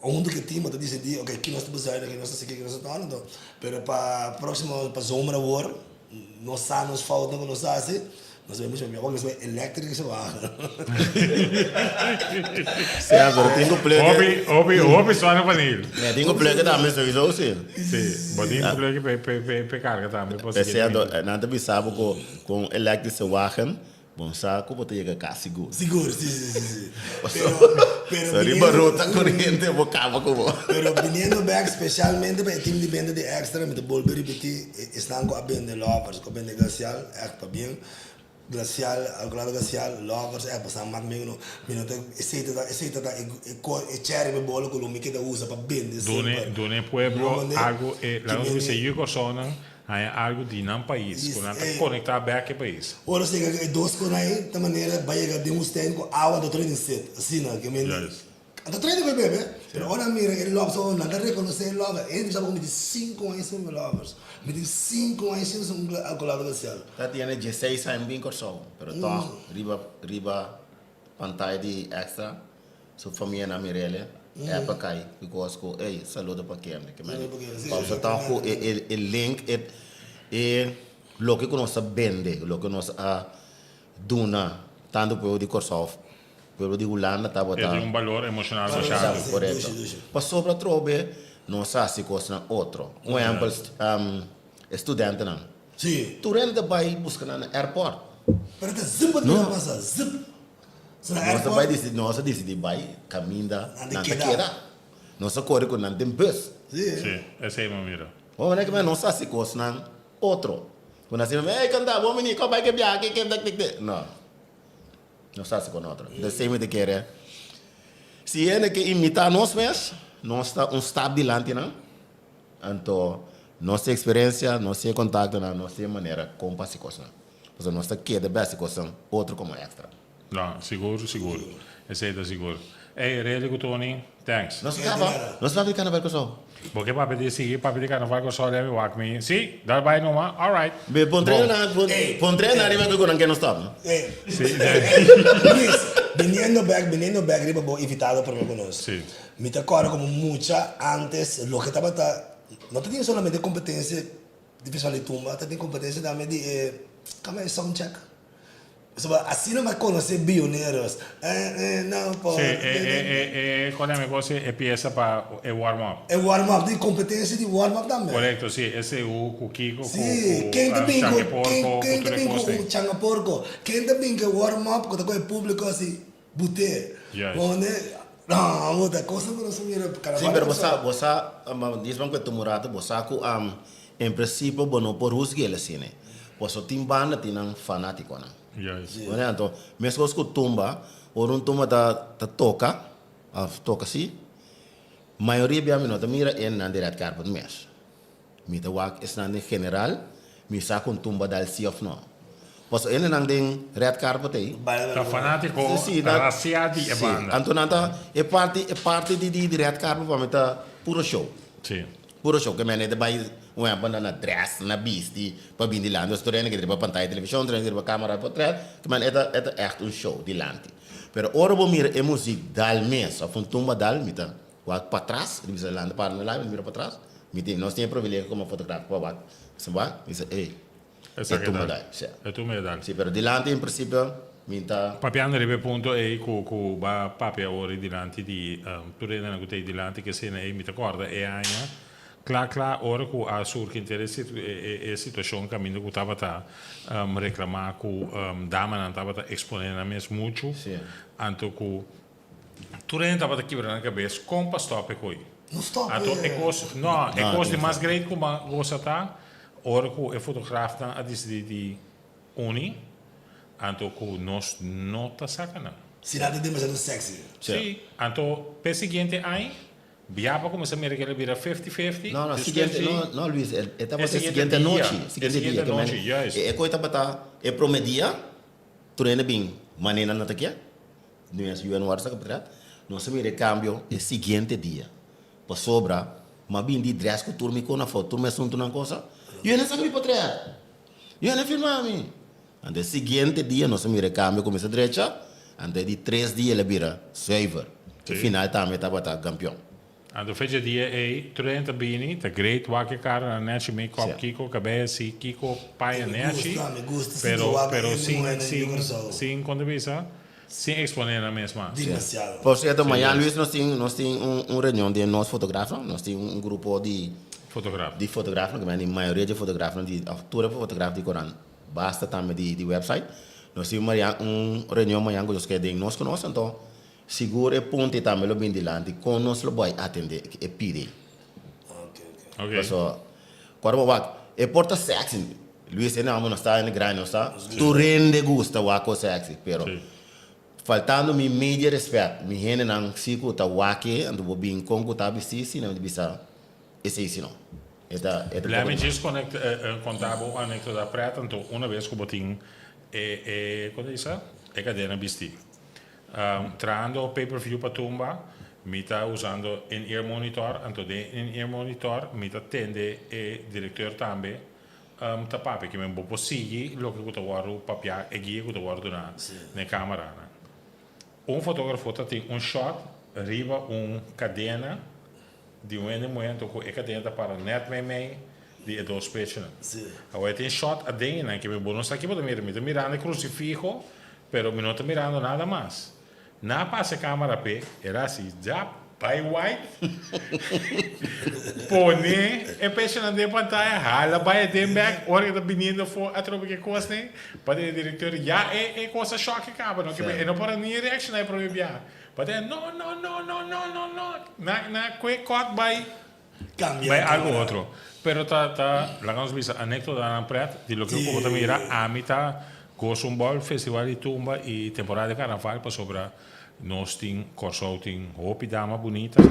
L: hunto cu e team bo ta dicidi, ok, ki nos ta bezuinig, ki nos ta haci, ki nos ta tona, anto, pero pa proximo, pa zomer awor, Nos sa nos foutnan ku nos hasi, nos bai mucho mihor, nos bai electric so wagen.
M: Sea, pero tin ku plug.
B: Hopi, hopi, hopi suana panil.
M: Ja, tin ku plug tambe sowieso si.
B: Si, bo tin ku plug pe pe pe pe karga tambe pa
M: Pesea, nan ta bisa bo ku ku un elektrische wagen Bon sa ku bo ta yega kas sigur.
L: Sigur, si, si, si, si. Pero, pero
M: So riba ruta koriente bo kaba ku bo.
L: Pero biniendo bek specialmente pa e team di benta di extra, mi ta bolbe ripiti, esnan ku a bende Lovers, ku a bende Glacial, ègt pabien. Glacial, Alcolado Glacial, Lovers, ègt pasobra mak mi no, mi no ta, esei ta, esei ta e e cherry pa e bolo ku lo mi keda usa pa bende semper.
B: Duna e pueblo algu, e laga nos bisa yu Kòrsounan Haña algu di nan pais, ku nan ta konektá bèk e pais.
L: Ora sega e dos kon ei ta manera bai yega den woestijn ku awa ta trae den set, asina ke men ta trae ku e bebe, pero ora nan mira e lobster oh nan ta rekonosé e lobster, e hende sa ku mi tin sinku aña sin un lovers, mi tin sinku aña sin un alkolado glacial.
M: Ta tiene dieseis aña bin Kòrsou, pero tòg riba riba pantaya di extra. Su famia na mirele e pa kai because ku ey saludo pa kende ke men pasobra ta ku e e link e e loke ku nos a bende loke nos a duna tantu pueblo di Kòrsou pueblo di Hulanda tabata
B: E tin un balor emoshonal masha altu.
M: Korekto pasobra atrobe nos a hasi kosnan otro un ehèmpel e studentenan tur hende ta bai buska nan na airport.
L: Pero ta zip bo ta pasa zip.
M: Nos a bai dicidi, nos a dicidi bai caminda nan ta keda. Nos a core cu nan den bus.
B: Sí, esey mi a mira.
M: Bo manera cu nos a haci cosnan otro. Cu nan a hey canta, bo mini, con bai ke biaha, ke ke ke ke. No. Nos a haci con otro. Entonces esey mi ta kere, si hende ke imita nos mes, nos ta un stap dilanti nan. Anto nos tin experiencia, nos tin e contactonan, nos tin e manera con pa haci cosnan. Pasobra nos ta keda besti cosnan otro como extra.
B: No, sigur, sigur. Esei ta sigur. Ey, Rely ku Tony, thanks.
M: Nos kaba, nos papia di Carnaval Kòrsou.
B: Bo ke papia di sigui papia di Carnaval Kòrsou den mi wak mi. Si, dal bai numa, alright.
M: Be pon
B: Bon.
M: trena, pon trena riba ku nan ke no stop.
B: Si.
L: Luis, biniendo bek, biniendo bek riba bo invitado prome ku nos.
B: Si.
L: Mi ta kòrda komo mucha antes loke tabata, no ta tin solamente kompetensia di Festival di Tumba, ta tin kompetensia tambe di e, kama e soundcheck? Pasobra asina mi a konosé Bioneros. Eh, eh, no por.
B: Sí, e, e, e, e, kon mi kosi e piesa pa e warm up.
L: E warm up, tin kompetensia di warm up tambe.
B: Korekto, sí, ese u ku Kiko, ku,
L: Sí,
B: ku
L: ken ta bin ku,
B: Change Porco,
L: ken,
B: ku
L: ken ta
B: tur e
L: bin ku
B: kos ei.
L: Changa Porco? Ken ta bin ku e warm up ku ta kohe públiko asi but'é?
B: Juist.
L: Pone, no, bo ta kosnan ku nos a mira
M: Sí,
L: karnaval
M: pero bo
L: di
M: sa,
L: Kòrsou.
M: bo sa, dies ban ku e tuma un rato, bo sa ku en prinsipio bo no por husg'é el asina. Pasobra tin banda tin nan fanátikonan.
B: Juist.
M: Bo Anto, meskos ku tumba, ora un tumba ta ta toka, òf toka si, mayoria bia mi no ta mira e nan di red carpet mes. Mi ta wak esnan den general, mi sa ku un tumba dal si òf no. Pasobra hendenan den red carpet ei.
B: Ta fanátiko rasiá di e banda.
M: Anto nan ta, e parti e parti di di red carpet pa mi ta puro show.
B: Sí.
M: Puro show. Ke mende ta bai un ehempel nan na dress, na bisti pa bin dilanti. Nos tur hende ke ta riba pantaya televishon, tur hende ke ta riba kamera potret. Ke mende e ta e ta ègt un show dilanti. Pero ora bo mira e muzik dal mes òf un tumba dal, mi ta wak patras, mi bisa lanta para na lado, mi mira patras, mi tin nos tin e privilegio komo fotograaf pa wak, mi bisa ey. E tumba dal, si.
B: E tumba dal.
M: Si, pero dilanti en principio mi ta.
B: Papiando riba e punto ei cu cu ba papia awor dilanti di tur hendenan cu ta ei dilanti cu esena ei mi ta corda e aña cla cla ora cu a surgi henter e e situacion caminda cu tabata reclama cu damanan tabata expone nan mes mucho anto cu tur hende tabata kibra nan cabes con pa stop e coi.
L: No stop
B: Anto e cos no e cos di mas great cu bo gosa ta Ora ku e fotografnan a disidí di uni, anto ku nos no ta saka nan.
L: Si nan ta demasiado sexy.
B: Sí, anto p'e siguiente añ, bia pa kuminsá mira ku el a bira fifty fifty.
M: No, no,
B: despues
M: siguiente,
B: di
M: no, no Luis, e
B: e
M: tabata e
B: siguiente
M: siguiente
B: dia,
M: anochi,
B: e
M: siguiente dia,
B: siguiente
M: ke men,
B: anochi, juist.
M: e koe tabata e prome dia, tur hende bin manera nan ta kia, nu es UN wòrdu saka patras, nos a mira e kambio e siguiente dia. Pasobra m'a bin di dress ku tur mi kona afó, tur mi asuntunan kosa, yu hende saka mi potret, yu hende firma mi. Anto e siguiente dia nos a mira e kambio kuminsá drecha, anto e di tres dia el a bira zuiver. E final tambe tabata kampion.
B: Anto fecha dia ei, tur hende ta bini, ta great wak e kara na nechi, make up kiko, kabei asi, kiko, paña
L: Mi
B: nechi,
L: gusta, mi gusta sinti
B: pero,
L: wak
B: pero
L: e
B: sin,
L: muhénan di
B: sin,
L: Kòrsou.
B: sin, kon ta bisa? Sin exponé nan mes mas.
L: Demasiado.
M: Por cierto,
B: Sí,
M: mañana
B: yes.
M: Luis nos tin nos tin un un reunion den nos fotografonan, nos tin un grupo di
B: Fotograaf.
M: di fotografonan, ke men di mayoria dje fotografonan di of tur e fotograaf di Corant, basta tambe di di website. Nos tin un mañana un reunion mañana ku nos ke den nos ku nos, anto sigur e punto ei tambe lo bin dilanti kon nos lo bai atende e pidi.
B: Ok.
M: Paso kor bo wak e por ta sexy Luis e nomber no sta en grandi no sta tur hende gusta wak cos sexy pero faltando mi media respet mi hendenan si cu ta wak e anto bo bin con cu ta bisti si nan bisa esey si no e ta e ta
B: Let
M: poco
B: me
M: di
B: just connect conta bo un anecdota pret anto una vez cu bo tin e e con ta bisa e cadena bisti Trahando pay per view pa tumba, mi ta usando in-ear monitor, anto den in-ear monitor mi ta tende e directeur tambe ta papia, kimen bo por sigui loke ku ta wòrdu papiá, e guia ku ta wòrdu duná na e kameranan. Un fotografo ta tin un shot riba un kadena di un hende muhé, anto ku e kadena ta para nèt meimei di e dos pechonan. Awor e tin shot aden einan, kimen bo no sa ki bo ta mira, mi ta mirando e krusifiho Pero mi no ta mirando nada mas. Nan a pasa e camara p'e, el a haci zap, bai white, pone e peshanan den pantaya, hala bai aden bek, ora ke ta biniendo afo atrobe ke cosnan, pa e director ya e e cos a shock e caba, no ke e no por a ni reacciona e prome biaha. Pa den no no no no no no no, nan nan a cue cut bai
L: Cambia
B: bai
L: e
B: algo
L: camera.
B: otro. Pero ta ta laga nos bisa anecdotanan pret di loke ku bo ta mira, ami ta gosa un bòl festival di tumba i temporada di karnaval pasobra nos tin Kòrsou tin hopi dama bunita,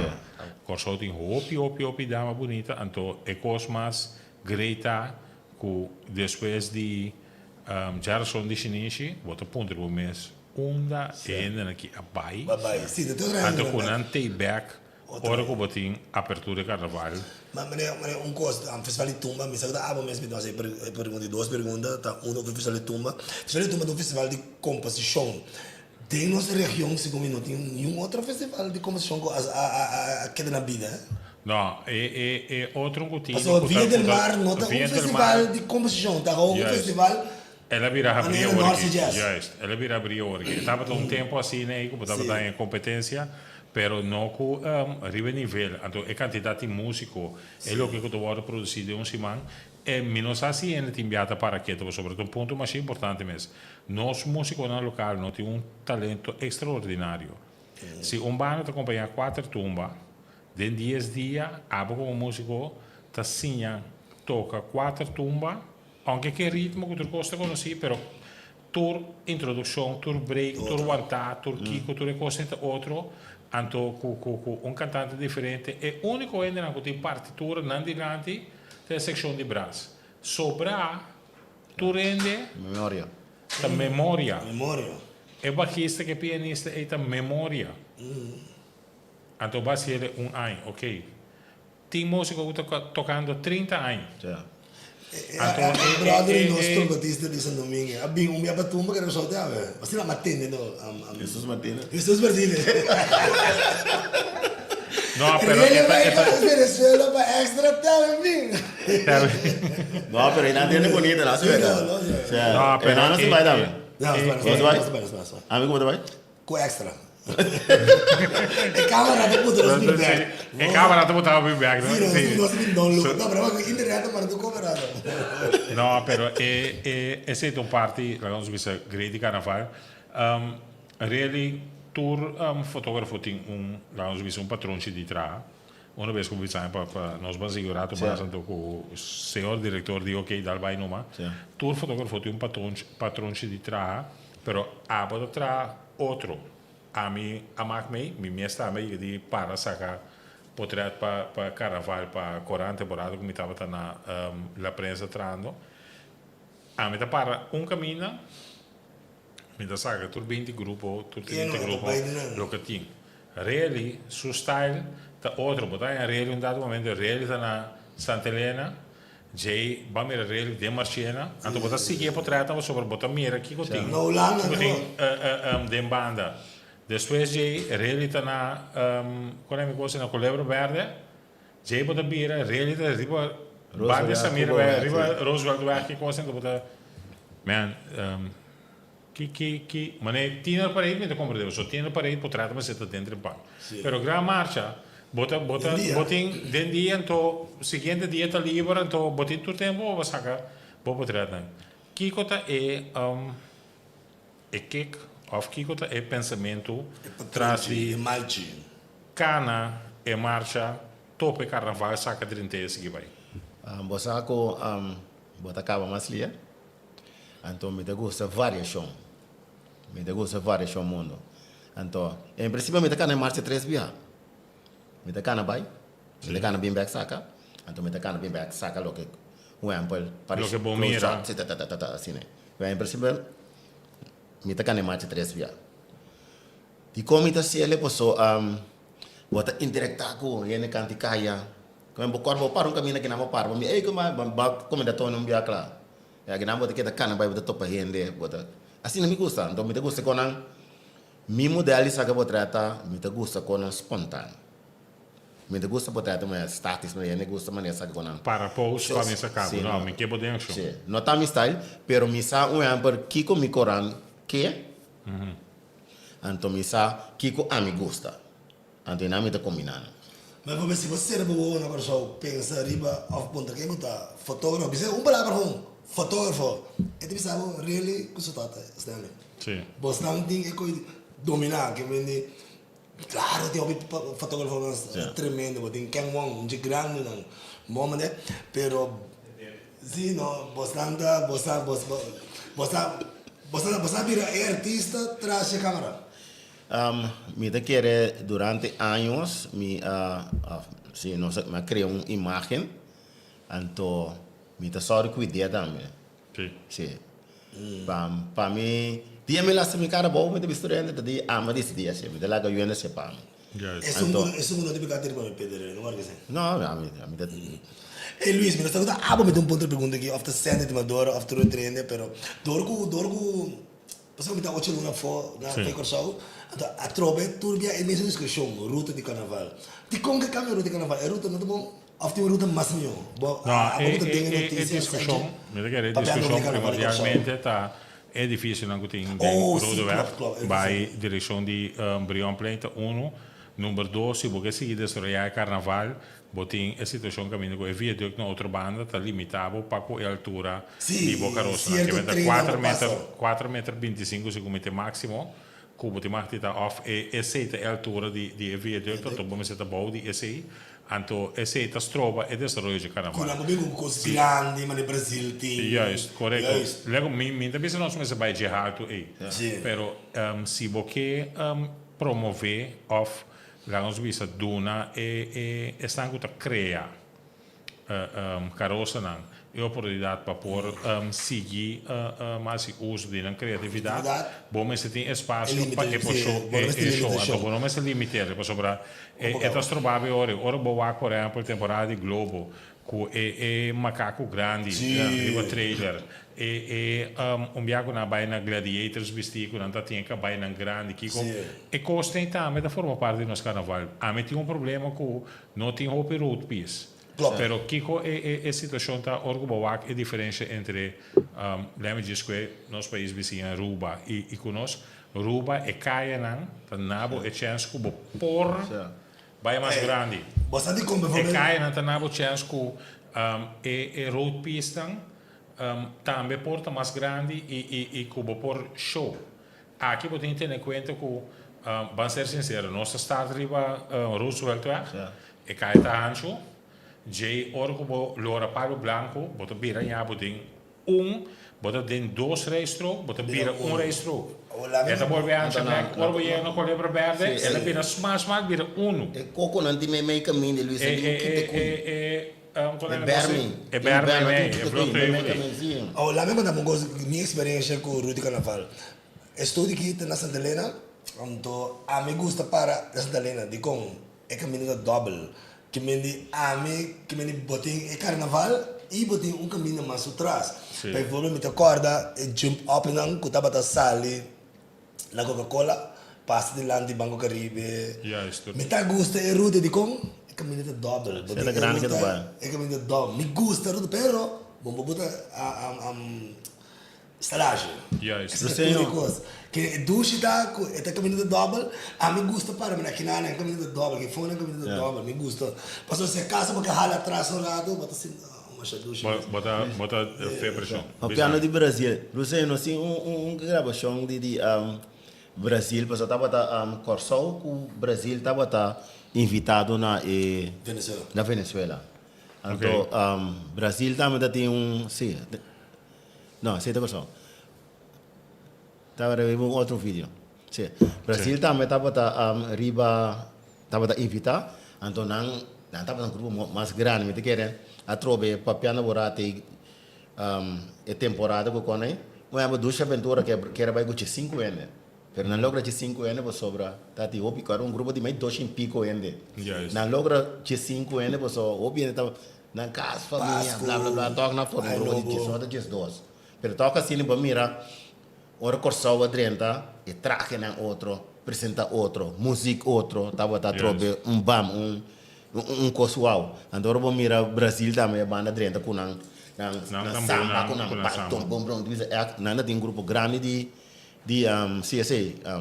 B: Kòrsou tin hopi hopi hopi dama bunita anto e kos mas great ta ku despues di. Djarason di Shinishi, bo ta puntra bo mes unda e hendenan aki a bai,
L: Ba bai. Sí, ta tur
B: anto
L: hende
B: ku
L: nan
B: nan tei bek ora ku bo tin apertura di karnaval.
L: Ma meneer, meneer, un kos, Festival di Tumba, mi sa ku ta abo mes mi ta hasi e pregunta, e dos pregunta ta uno over Festival di Tumba. Festival di Tumba ta un festival di komposishon. Den nos region segun mi no tin niun otro festival di komposishon ku a keda na bida, eh.
B: No, e e otro ku tin
L: Pasobra
B: ku ta
L: Viña
B: ku
L: del
B: ta
L: Mar no ta un
B: Viña del
L: festival
B: Mar
L: di komposishon, ta un
B: Juist.
L: festival
B: El a bira habrí
L: manera
B: awor
L: North Sea
B: aki.
L: Jazz.
B: Juist, el a bira habrí awor aki. E tabata un tempu asina ei ku bo tabata
L: Sí.
B: en kompetensia, pero no ku riba e nivel. Anto e kantidat di músiko, e loke ku ta wòrdu produsí den un siman, e mi no sa si hende tin bia ta para ketu, pasobra ta un punto masha importante mes. Nos músikonan lokal no tin un talento ekstraordinario. Si un banda ta kompañá kuater tumba, Den dies dia, abo komo músiko ta siña toka kuater tumba, ounke ke ritmo ku tur kos ta konosí, pero tur introdukshon, tur break, tur wantá, tur kiko, tur e kosnan ta otro, anto ku ku ku un kantante diferente. E úniko hendenan ku tin partitura nan dilanti ta e sekshon di bras. Sobrá tur hende
M: Memoria.
B: ta memoria.
L: Memoria.
B: E bajista ku e pianista ei ta memoria. Anto bo a hasié un aña, ok. Tin músiko ku ta tokando 30 aña. Anto
L: E
B: e
L: brother
B: e
L: di nos
B: e
L: trompetista di San Domingo a bin un bia pa tumba kere resolve awe. Asina a tende no.
M: Jesus Martinez.
L: Jesus Martinez.
B: No, pero
L: Rele
B: e ta
L: bai
B: e ta
L: pa Venezuela pa extra tèl bin.
M: No, pero einan tende bonito, no?
L: Sí, no, no, sí.
B: No, pero
M: Einan no
B: e
M: se bai tambe.
L: No, no se bai,
M: No se bai?
L: no se bai, no se bai, no se bai.
M: Ami ku bo ta bai?
L: Ku extra. E camera ta puta nos bin bek.
B: E camera ta puta bin bek, no?
L: Sí, nos bin download. No, pero ku internet ta manda tu camera.
B: No, pero e e esei ta un parti, laga nos bisa, great di carnaval. Really tur fotografo tin un, laga nos bisa, un patronchi di traha. Una bes ku bo bisa pa pa nos ban sigui un rato mas anto ku señor director di ok dal bai numa. Tur fotografo tin un patronchi patronchi di traha, pero abo ta traha otro. Ami a mak mei, mi mes tambe yega di para saka potret pa pa carnaval pa corant temporada ku mi tabata na La Prensa trahando. Ami ta para un kaminda, mi ta saka tur 20 grupo, tur 30 grupo loke tin. Really su style ta otro. Bo ta haña Really un dado momento Really ta na Santa Elena, djei bo a mira Really den Marchena, anto bo ta sigui e potretnan pasobra bo ta mira kiko tin, kiko tin den banda. Despues djei Really ta na, kon e mi kosi, na Culebra Berde, djei bo ta bira Really ta riba banda di Samira riba Rooseveltweg ki kosi anto bo ta, man. Ki ki ki mane tiener parade mi ta comprende pasobra tiener parade por trata mester ta dentro den park pero gran marcha bo ta bo ta bo tin den dia anto siguiente dia ta liber anto bo tin tur tempo pa bo saka bo potretnan kiko ta e e kik of kiko ta e pensamentu tras di kana e marcha tope karnaval saka drent'e sigui bai.
M: Bo sa ku bo ta kaba mas lia? Anto mi ta gusta variashon. Mi ta gusta variashon mundu. Anto, en prinsipio mi ta kana e marcha tres biaha. Mi ta kana bai, mi ta kana bin bek saka, anto mi ta kana bin bek saka loke un ehempel pa
B: Loke bo
M: close
B: mira.
M: shot, si ta ta ta ta asina. Pero en prinsipio mi ta kana e marcha tres biaha. Dikon mi ta hasiel paso bo ta interakta ku hende kanti kaya, bo kòrda bo para un kaminda kinan bo para, bo mira ey kuma bo kumindá Tony un biaha kla. E akinan bo ta keda kana bai bo ta topa hende, bo ta asina mi gusta. Anto mi ta gusta kon nan mi model di saka potrèt mi ta gusta kon nan spontan. Mi ta gusta potrèt manera statis, manera hende gusta manera saka kon nan.
B: Para pose pa mi saka bo, no, mi ke bo den akshon.
M: Si, no ta mi style, pero mi sa un ehèmpel kiko mi koran ke, anto mi sa kiko ami gusta. Anto einan mi ta kombiná nan.
L: Ma por si bo sera bo wowo na Kòrsou pensa riba òf puntra ken ku ta fotógrafo, bisa un palabra hon, fotógrafo, e ta bisa bo really ku su tata Stanley.
B: Sí.
L: Bosnan tin e koi dominá ke bende klaro tin hopi fotógrafonan tremendo, bo tin Ken Wong un dje grandenan bo mende pero si no bosnan ta bosnan bos bosnan bosnan a bira e artista tras dje kamera.
M: Mi ta kere durante años mi a, si nos a, mi a crea un imagen, anto mi ta sòru kuid'é tambe.
B: Sí.
M: Sí. Pa pa mi, dia mi lasta mi kara abou mi ta bisto rende ta di ama disidí así, mi ta laga yu hende hasié pa mi.
L: Esun ku esun ku no ta piká tiri pa mi peder, no wòrdu esei.
M: No, ami ami ta.
L: Ey Luis, mi no sa ku ta abo mi ta un puntra pregunta aki òf ta sende timadora òf tur trende, pero dor ku dor ku pasobra mi ta ocho luna afó na
B: Sí.
L: Kòrsou, Kòrsou, anto atrobe tur bia e mesun diskushon, ruta di karnaval. Dikon ke kambia ruta di karnaval? E ruta no ta bon òf tin un ruta mas mihó? Bo
B: No,
L: abo
B: e
L: ku ta den e
B: e e e
L: notisia
B: diskushon,
L: Sanchez,
B: mi ta kere e
L: papiando
B: diskushon
L: di karnaval di Kòrsou.
B: primordialmente ta e edifisionan ku tin den
L: Oh, sí,
B: Rodeweg
L: klopt, klopt,
B: bai
L: edifisio.
B: direkshon di Brionplein ta unu. Number dos, si bo ke sigui desaroyá e karnaval, Bo tin e situacion caminda cu e viaduct na otro banda ta limita bo pa cu e altura
L: Sí,
B: di bo carosanan.
L: cierto
B: Kebenta
L: trein
B: cuater
L: nan bo
B: meter,
L: pasa.
B: cuater meter binticinco segun mi ta e maximo cu bo tin mag di ta of e esey ta e altura di di e viaduct anto bo mester ta bou di esey anto esey ta stroba e desaroyo dje
L: Cu
B: carnaval.
L: nan bo bin cu cos
B: Si.
L: grandi manera Brazil tin.
B: Juist, corecto.
L: Juist.
B: Lego mi mi ta bisa nos mester bay dje halto ey.
L: Sí.
B: Pero si bo ke promove of Laga nos bisa duna e e esnan ku ta krea karosanan e oportunidat pa por sigui hasi uso di nan kreatividat, bo mester tin espasio pa e por show e e show. Anto bo no mester limiter'e pasobra e e ta stroba bo e ora. Ora bo wak por ehèmpel temporada di Globo Ku e e makaku grandi riba trailer, e e un bia ku nan a bai na Gladiators bistí ku nan ta tin e kabainan grandi, kiko e kosnan ei tambe ta forma parti di nos karnaval. Ami tin un problema ku no tin hopi road piece, pero kiko e e e situashon ta ora ku bo wak e diferensha entre lemme djis ku e nos pais bisiña Aruba i i ku nos, Aruba e kayanan ta na bo e chèns ku bo por Bai mas grandi.
L: Bo sa dikon
B: E
L: bijvoorbeeld.
B: kayanan ta na bo chèns ku e e roadpiecenan tambe por ta mas grandi i i i ku bo por show. Aki bo tin tene kuenta ku ban ser sinsero nos ta start riba Rooseveltweg, e kaya ta hanchu, djei ora ku bo lora Palo Blanco bo ta bira ña bo den Un, bo ta den dos rijstrook, bo ta bira un rijstrook. E ta bolbe hancha bek, ora bo yega na Colebra Berde, e ta bira smal smal, bira unu.
M: E kokonan tin meimei kaminda, Luis, e tin kite kui.
B: E
M: bermi.
B: E bermi mei, e vluchtheuvel ei.
L: Awor laat mi konta bo un kos, mi eksperensia ku Rudy Carnaval. E studi ki ta na Santa Elena, anto ami gusta para na Santa Elena, dikon? E kaminda ta dòbel. Ke men di ami, ke men di bo tin e karnaval i bo tin un kaminda mas su tras.
B: Sí.
L: Bijvoorbeeld mi ta kòrda e jump upnan ku tabata sali na Coca Cola pasa dilanti Banco Caribe.
B: Juist.
L: Mi ta gusta e ruta dikon? E kaminda ta dòbel. Bo
M: Sera
L: tin e
M: grandi ke ta
L: ruta,
M: bai.
L: e kaminda ta dòbel. Mi gusta e ruta pero bo bo ta Stalage.
B: Juist.
L: Esaki ta tur di kos. Ke e dushi ta ku e ta kaminda ta dòbel, ami gusta para mi na kinana e kaminda ta dòbel, ke fona e kaminda ta dòbel, mi gusta. Pasobra si akaso bo ke hala atras un rato, bo ta sinti, oh, masha dushi mes.
B: Bo ta, bo ta fe preshon.
M: Papiando di Brasil, Luceno, nos tin un un grabashon di di Brasil, pasobra tabata Kòrsou ku Brasil tabata invitado na e
L: Venezuela.
M: Na Venezuela. Anto Brasil tambe ta tin un, si. No, esei ta Kòrsou. Tabata riba un otro video. Sí. Brasil tambe tabata riba, tabata invitá. Anto nan, nan tabata un grupo mas grandi. Mi ta kere atrobe papiando bo rato ei e temporada ku kon ei. Un ehempel, Dulce Aventura kier a bai ku djesinku hende. Pero nan logra djesinku hende pasobra ta tin hopi, ku era un grupo di mai dos shen piko hende. Nan logra djesinku hende pasobra hopi hende tabata. Nan kas, famia, bla bla bla, tok nan forma un grupo di djes ota 12. Pero tok asina bo a mira ora Kòrsou a drenta e trahenan otro, presenta otro, muzik otro, tabata atrobe un bam, un un kos wou. Anto ora bo mira Brasil tambe e banda drenta ku nan nan samba, ku nan baton, bom bom, nan ta tin un grupo grandi di di CSA.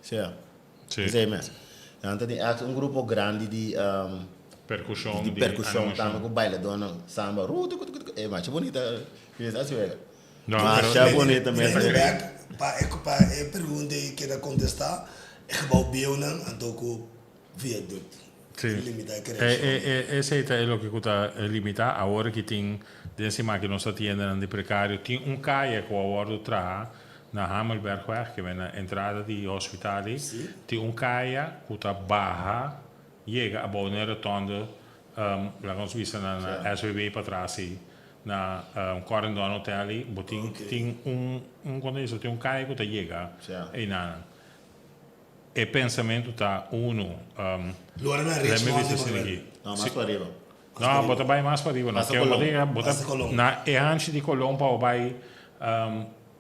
M: Sea.
B: Sí.
M: Esei mes. Nan ta tin ègt un grupo grandi di
B: Perkushon,
M: di
B: di
M: perkushon
B: animashon.
M: tambe ku bailadónan samba. Ru tuku tuku tuku. E masha bunita fiesta así wega.
B: No, pero
M: Masha bunita mes.
L: Mira bek pa e pa e pregunta ei keda kontestá, e gebou bieunan anto ku viaduct.
B: Sí.
L: Limita e
B: E,
L: kreashon.
B: e, e, esei ta e loke ku ta limitá. Awor ki tin den siman ki nos ta tiendanan di prekario, tin un kaya ku a wòrdu traha na Hamelbergweg, ke men na entrada di hospital ei, tin un kaya ku ta baha yega abou na e rotonde, laga nos bisa na na SBB patras ei. na Corendon Hotel ei, bo tin tin un un kon ta bisa tin un kaya ku ta yega einan. E pensamentu ta unu,
L: Lo era na
B: let me
L: Richmond
B: bisa
L: di
B: asina
L: Manuel.
B: aki.
M: No, mas pa riba.
B: No, bo ta bai mas pa riba no.
M: Pasa
B: Ke bo ta
M: Colón.
B: yega bo ta
L: Pasa Colón.
B: na e hanchi di Colón pa bo bai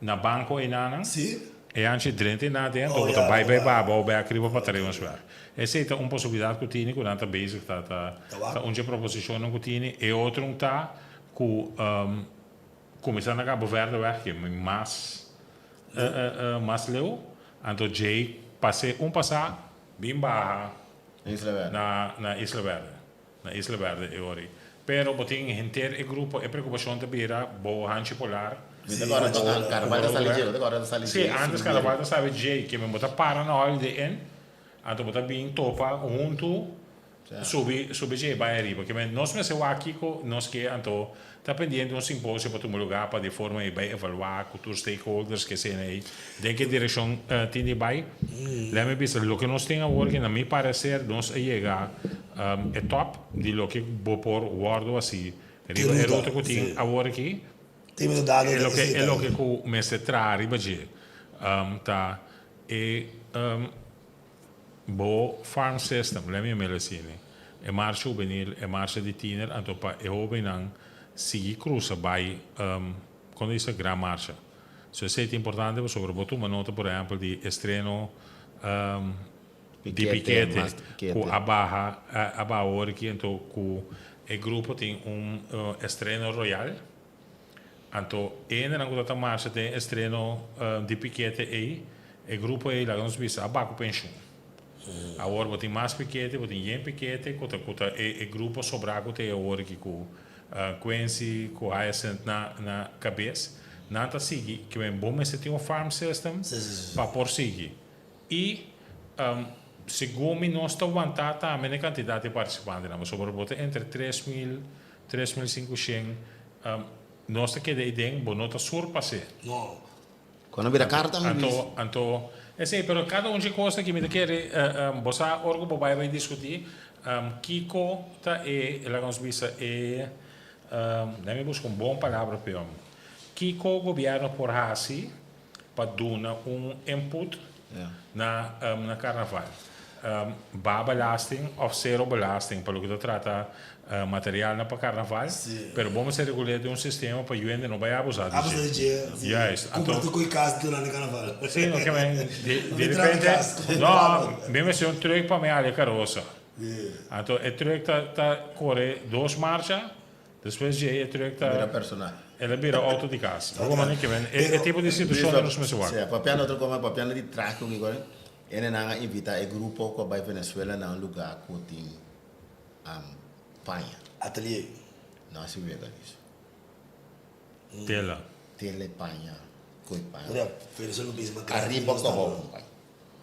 B: na banko einanan.
L: Si.
B: E hanchi drenta einan aden,
L: Oh
B: bo ta
L: ya,
B: bai
L: bo
B: bai
L: bai.
B: baba bo bai akriba pa Taremensweg. Esei ta un posibilidat ku tini ku nan ta bezig ta ta
L: Ta wak.
B: ta un dje proposishonnan ku tini. E otro un ta ku kuminsá na Cabo Verdeweg ke mas mas leu, anto djei pas'é un pasá bin baha
M: Isla Verde.
B: na na Isla Verde. Na Isla Verde e ora ei. Pero bo tin henter e grupo, e preokupashon ta bira bo hanchi polar.
M: Mi ta kòrda ku an Carabal ta sali dje, bo ta kòrda ta sali
B: Sí,
M: dje?
B: antes Carabal ta sali dje, ke men bo ta para na Holiday Inn, anto bo ta bin topa huntu subi subi dje bai ariba. Ke men nos mester wak kiko nos ke, anto ta pendiente un simposio pa tuma lugá pa di forma ei bai evaluá ku tur stakeholders ke esena ei den ke direkshon tin di bai. Lei mi bisa loke nos tin awor ke na mi pareser nos a yega e top di loke bo por wòrdu hasi riba e ruta ku tin awor aki. E loke e loke ku mester traha riba dje ta e Bo farm system, lei mi mele asina, e marcha hubenil, e marcha di tiener, anto pa e hobennan sigui cruza bay, con ta bisa gran marcha. So esey ta importante pasobra bo tuma nota por ehempel di estreno di Pikete cu a baha, a baha awor aki, anto cu e grupo tin un estreno royal, Anto e hendenan ku ta ta marcha den estreno di pikete ei, e grupo ei laga nos bisa a baku penshun. Awor bo tin mas pikete, bo tin yen pikete ku ta ku ta e e grupo sobrá ku ta ei awor aki ku Quincy ku Hyacinth na na kabes, nan ta sigui ke men bo mester tin un farm system pa por sigui. I segun mi nos ta wantá tambe na e kantidat di partisipantenan pasobra bo ta entre 3000 3500, nos ta keda ei den, bo no ta surpas'é.
L: No.
M: Cuando bira carta mi bis.
B: Anto, anto, esei, pero cada un dje cos aki mi ta kere, bo sa ora cu bo bai bai discuti, kico ta e, laga nos bisa e, let mi busca un bon palabra p'e homber, kico gobierno por haci pa duna un input na na carnaval. Ba belasting of cero belasting pa loke ta trata materialnan pa carnaval, pero bo mester regul'é den un sistema pa yuende no bai abusa di dje. Juist.
L: Cumpra tur cu cas durante carnaval.
B: Si, no ke men di repente, no, mi mester un truck pa mi hali e carosa. Anto e truck ta ta core dos marcha. Despues dje e truck ta.
M: Bira personal.
B: El a bira auto di cas. Bo mane ke men e tipo di situacion ta nos mester wak.
M: Sea, papiando otro cosa, papiando di trahe ku kiko, ene nan a invita e grupo ku a bai Venezuela na un lugar ku tin paña.
L: Atelier.
M: No a si wega diso.
B: Tela.
M: Tela e paña, koe paña.
L: Ora, Venezuela un pais mas grandi.
M: Ariba koho un paña.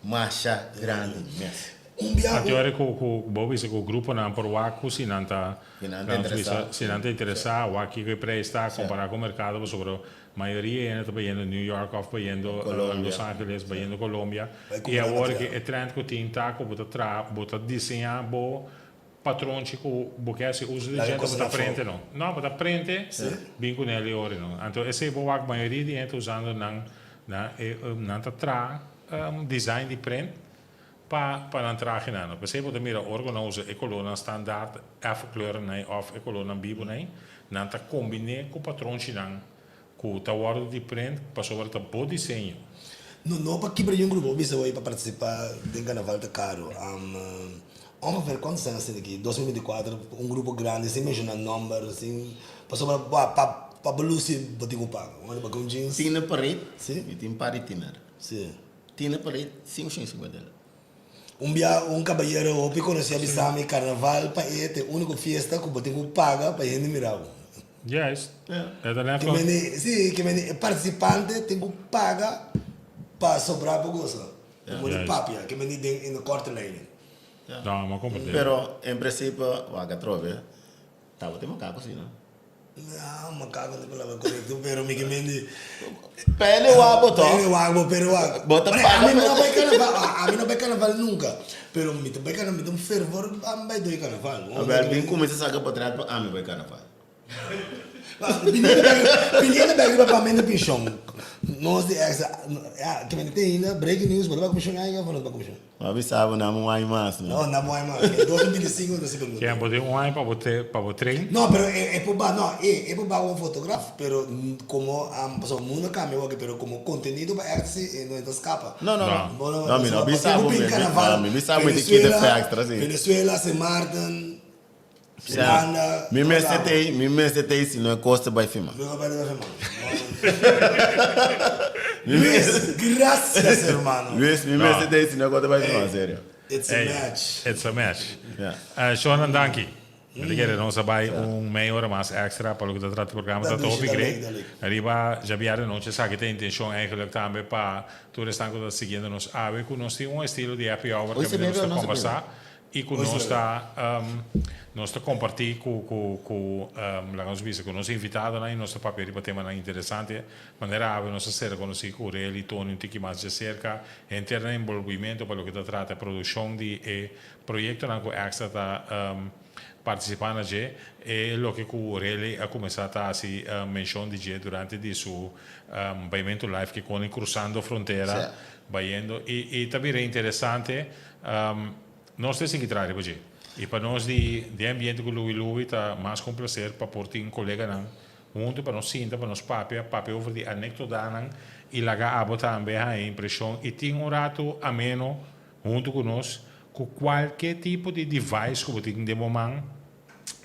M: Masha grandi mes.
L: Un bia
B: Anto ora ku ku bo bisa ku gruponan por wak ku si nan ta
M: Si nan ta interesá.
B: si nan ta interesá wak kiko e preis ta kompará ku merkado pasobra mayoria hende ta bayendo New York òf bayendo Los Angeles bayendo Colombia i awor ke e trend ku tin ta ku bo ta traha bo ta diseñá bo patronchi ku bo ke hasi uso di dje anto bo ta prente no no bo ta prente bin ku nel e ora no anto esei bo wak mayoria di hende ta usando nan nan e nan ta traha Design di print pa pa nan trahenan. No p'esei bo ta mira ora ku nan usa e kolornan standaard, F kleurennan òf e kolornan bibunan, nan ta kombiné ku patronchinan ku ta wòrdu di print pasobra ta bo diseño.
L: No, no pa kibra yun grupo bisa hoy pa participa den carnaval ta caro. Ongeveer cuanto sena asina aki? 2024 un grupo grandi sin menciona nomber sin pasobra pa pa bo luci bo tin cu paga. Bo un jeans.
M: Tiner parade
L: Si.
M: y tin par di tiner.
L: Si.
M: Tiner parade 550 dela.
L: Un bia un cabayero hopi conoci a bisa mi carnaval pa e ta e unico fiesta cu bo tin cu paga pa hende mira bo.
B: Juist. E ta net
L: Ke
B: con.
L: mende, si, ke mende e participante tin cu paga pa sobra pa goza. Pa por
B: Juist.
L: papia, ke mende den in de korte lijnen.
B: No, mi a comprende.
M: Pero en principio wak atrobe tabata e macaco si no.
L: No, macaco no ta palabra corecto, pero mi ke mende.
M: Pele wak bo toch?
L: Pele wak bo, pele wak.
M: Bo ta paga.
L: Ami no bai carnaval, ami no bai carnaval nunca. Pero mi ta bai carnaval, mi ta un fervor pa mi bai doi carnaval.
M: Abel, bin cuminsa saca potret pa ami bai carnaval.
L: Biniendo bek riba pamento penshon. Nos di extra, ya, ke mende te ainda, breaking news, bo ta bai ku penshon ainda of no ta bai ku penshon?
M: Bo a bisa bo nan un aña mas, no?
L: No, nan un aña mas. 2025 ta sigur.
B: Ke bo tin un aña pa bo te, pa bo train?
L: No, pero e por ba, no, e, e por ba un fotograf, pero komo, pasobra mundo a kambia awor aki, pero komo kontenido pa extra si e no ta skapa.
M: No, no, no. No, mi no bisa bo, mi, no, mi bisa bo di kita pa extra si.
L: Venezuela, Sint Maarten, Hulanda.
M: Mi mester tei, mi mester tei si no e kos ta bai firma.
L: No bai firma. Luis, gracias hermano.
M: Luis, mi mester tei si no e kos ta bai firma, serio.
L: It's a match.
B: It's a match. Shonan danki. Mi ta kere nos a bai un mei ora mas extra pa loke ta trata e programa ta hopi great. Riba djabièrnè nochi esaki ta e intencion eigenlijk tambe pa tur esnan ku ta siguiendo nos awe ku nos tin un estilo di happy hour kaminda nos ta kombersá I ku nos ta nos ta kompartí ku ku ku laga nos bisa ku nos invitadonan i nos ta papia riba temanan interesante. Manera awe nos a ser rekonosí ku Urel i Tony un tiki mas djaserka henter nan enbolbimento pa loke ta trata e produkshon di e proyektonan ku Extra ta partisipá na dje. E loke ku Ureli a kuminsá ta hasi menshon di dje durante di su baimentu live kikoni Cruzando Frontera bayendo i i ta bira interesante. Nos ta sigui traha riba dje. I pa nos di den ambiente ku Louie Louie ta mas ku un plaser pa por tin koleganan huntu pa nos sinta, pa nos papia, papia over di anektodanan i laga abo tambe haña impreshon i tin un ratu ameno huntu ku nos ku kualke tipo di device ku bo tin den bo man.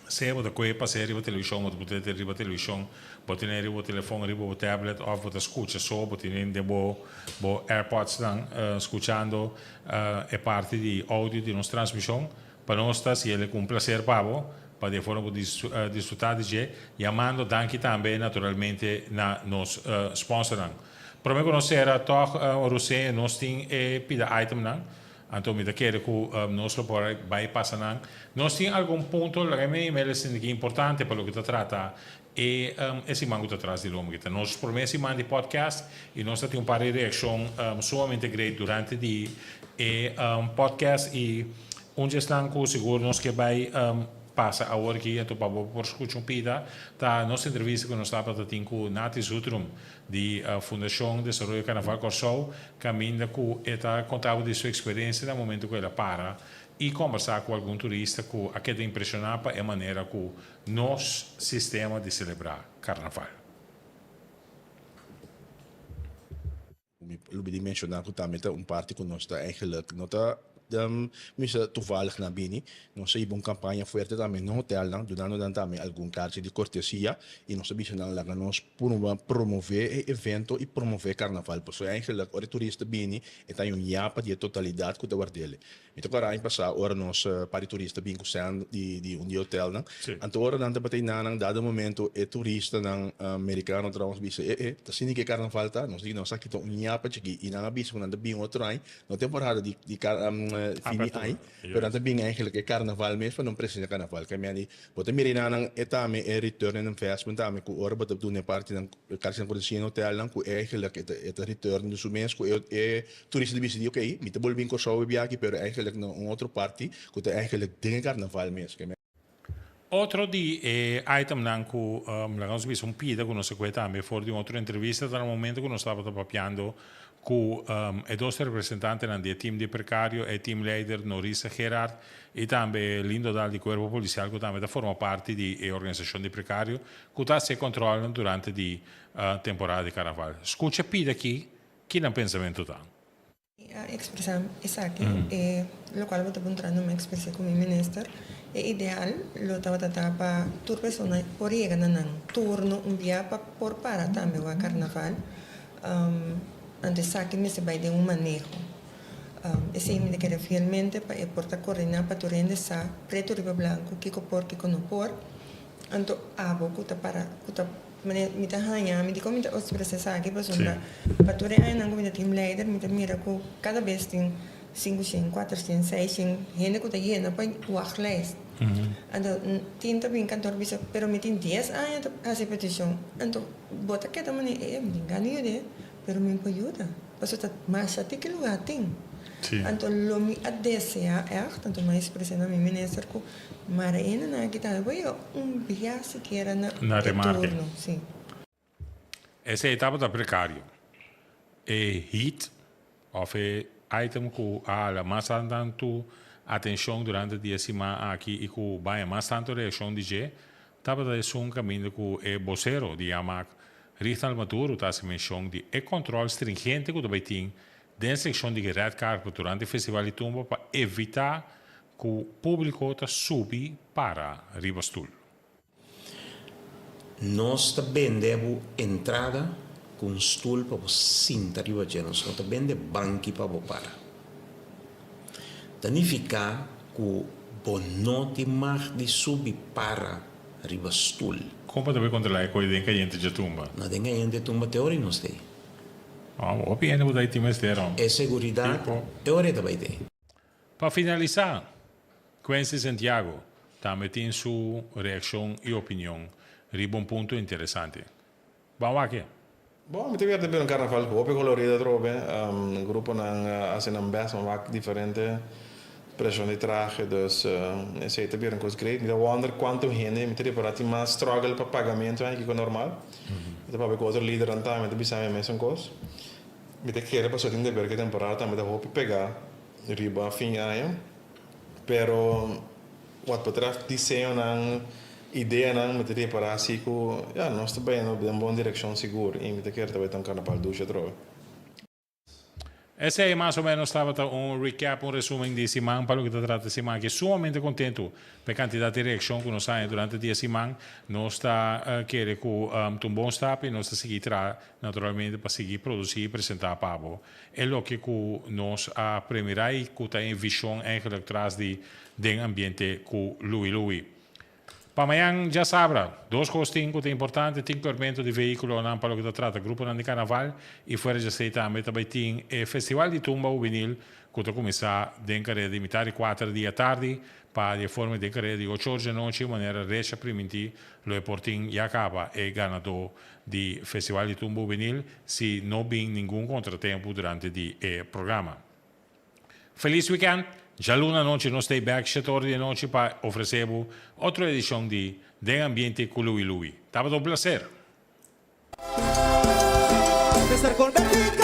B: Sea bo ta kohe pas'é riba televishon, bo ta put'é riba televishon, bo ten'é riba bo telefon, riba bo tablet òf bo ta skucha so, bo tene den bo bo airpodsnan skuchando e parti di oudio di nos transmishon. Pa nos ta hasiel ku un plaser pa bo, pa di e forma bo disfrutá di dje. Yamando danki tambe naturalmente na nos sponsornan. Promé ku nos sera tòg Rosé nos tin e pida itemnan. Anto mi ta kere ku nos lo por bai pasa nan. Nos tin algun punto, laga mi mele sinti ki importante pa loke ta trata e e siman ku ta tras di lomba. Ta nos prome siman di podcast i nos ta tin un par di reakshon sumamente great durante di e podcast i un di esnan ku sigur nos ke bai pasa awor aki anto pa bo por skucha un pida ta nos entrevista ku nos tabata tin ku Nati Zutrum di Fundashon Desaroyo Karnaval Kòrsou, kaminda ku e ta kontabo di su eksperensia na momentu ku el a para i kombersá ku algun turista ku a keda impreshoná pa e manera ku nos sistema di selebrá karnaval.
P: Mi lo di menshoná ku tambe ta un parti ku nos ta eigenlijk no ta mester toevallig na bini. Nos a hiba un kampaña fuerte tambe na hotelnan, dunando nan tambe algun karchi di kortesia i nos a bisa nan laga nos purba promové e evento i promové karnaval. Pasobra eigenlijk ora e turista bini e ta un yapa di e totalidat ku ta ward'el. Mi ta kòrda aña pasá ora nos par di turista bin ku sèn di di un di e hotelnan. Anto ora nan tabata einan nan dado momento e turistanan merikano trouwens bisa e e ta sinti ke karnaval ta? Nos di nos a kita un yapa chikí i nan a bisa ku nan ta bin otro aña, no temporada di di fin di aña, pero nan ta bin eigenlijk e karnaval mes pa nan presensia karnaval. Ke meni bo ta mira einan nan e tambe e return on investment tambe ku ora bo ta duna e partinan karchinan kortesía na hotelnan ku eigenlijk e ta e ta return di su mes ku e e Turista ta bisa di ok, mi ta bolbe bin Kòrsou e biaha aki pero eigenlijk na un otro parti ku ta eigenlijk den e karnaval mes.
B: Otro di e itemnan ku laga nos bisa un pida ku nos a kohe tambe for di un otro entrevista ta na momento ku nos tabata papiando ku e dos representantenan di e team di prekario, e team leider Norisa Gerard i tambe Lindo Daal di Kuerpo Polisial ku tambe ta forma parti di e organisashon di prekario ku ta hasi e kòntròlnan durante di temporada di karnaval. Skucha e pida aki Ki nan pensamentu ta?
Q: Mi a expresa esaki, e locual bo ta puntrando mi a expresa cu mi minister, e ideal lo tabata ta pa tur persona por yega na nan turno un bia pa por para tambe wak carnaval, anto esaki mester bay den un maneho. Esey mi ta kere fielmente pa e por ta coordina pa tur hende sa preto riba blanco kico por kico no por, anto abo cu ta para cu ta. Mane mi ta haña, mi dikon mi ta expresa esaki pasobra pa tur e añanan ku mi ta team leider mi ta mira ku kada bes tin sinku shen, kuater shen, seis shen hende ku ta yena pa wachtlijst. Anto tin ta bin kantor bisa pero mi tin dies aña ta hasi petishon. Anto bo ta keda mane e mi tin gana yuda pero mi por yuda pasobra ta masha tiki luga tin. Anto lo mi a desea ègt, anto mi a expresa na mi minister ku mara e hendenan aki tambe por yega un bia sikiera na e turno. Si.
B: Esei tabata prekario. E hit òf e item ku a hala mas tantu atenshon durante di e siman aki i ku baña mas tantu reakshon di dje tabata esun kaminda ku e bosero di Amak, Rignald Maduro ta hasi menshon di e kòntròl stringente ku ta bai tin den sekshon di red carpet durante Festival di Tumba pa evitá ku públiko ta subi para riba stul.
R: Nos ta bende bo entrada ku un stul pa bo sinta riba dje, nos no ta bende banki pa bo para. Ta nifiká ku bo no tin mag di subi para riba stul.
B: Kon pa ta bai kontrolá e koi den kayente dje tumba?
R: No, den kayente tumba te ora i nos ta ei.
B: Oh, hopi hende bo ta ei tin mester, hom.
R: E seguridat te ora e ta bai te ei.
B: Pa finalisá, Quincy Santiago tambe tin su reaccion y opinion riba un punto interesante. Ban wak e.
N: Bon, mi ta wierda bira un carnaval cu hopi colorido atrobe. Gruponan a haci nan best, mi a wak diferente expresion di trahe, dus esey ta bira un cos great. Mi ta wonder cuanto hende, mi ta ripara tin mas struggle pa pagamento aki cu normal. Mi ta papia cu otro lidernan tambe ta bisa mi e mesun cos. Mi ta kere pasobra tin deber cu e temporada tambe ta hopi pega riba fin aña. Pero wat betreft diseñonan, ideanan, mi ta repará si ku ya, nos ta bayendo den bon direkshon sigur i mi ta kere ta bai ta un karnaval dushi atrobe.
B: Esei mas o menos tabata un recap, un resumen di siman pa loke ta trata e siman aki. Sumamente kontentu pa e kantidat di reakshon ku nos haña durante di e siman. Nos ta kere ku ta un bon stap i nos ta sigui traha naturalmente pa sigui produsí i presentá pa bo. E loke ku nos a premira i ku ta e vishon eigenlijk tras di Den Ambiente ku Louie Louie. Pa mañan djasabra, dos kos tin ku ta importante, tin keurmento di vehíkulonan pa loke ta trata gruponan di karnaval i fuera djasei tambe ta bai tin e Festival di Tumba Hubenil ku ta kuminsá den kareda di mitar di kuater di atardi pa di e forma den kareda di ocho or djanochi manera Recha primintí lo e por tin ya kaba e ganadó di Festival di Tumba Hubenil si no bin ningun contratempo durante di e programa. Feliz weekend! Djaluna anochi nos ta ei bek shete ora di anochi pa ofrece bo otro edicion di Den Ambiente cu Louie Louie. Tabata un placer!
A: Mester converti.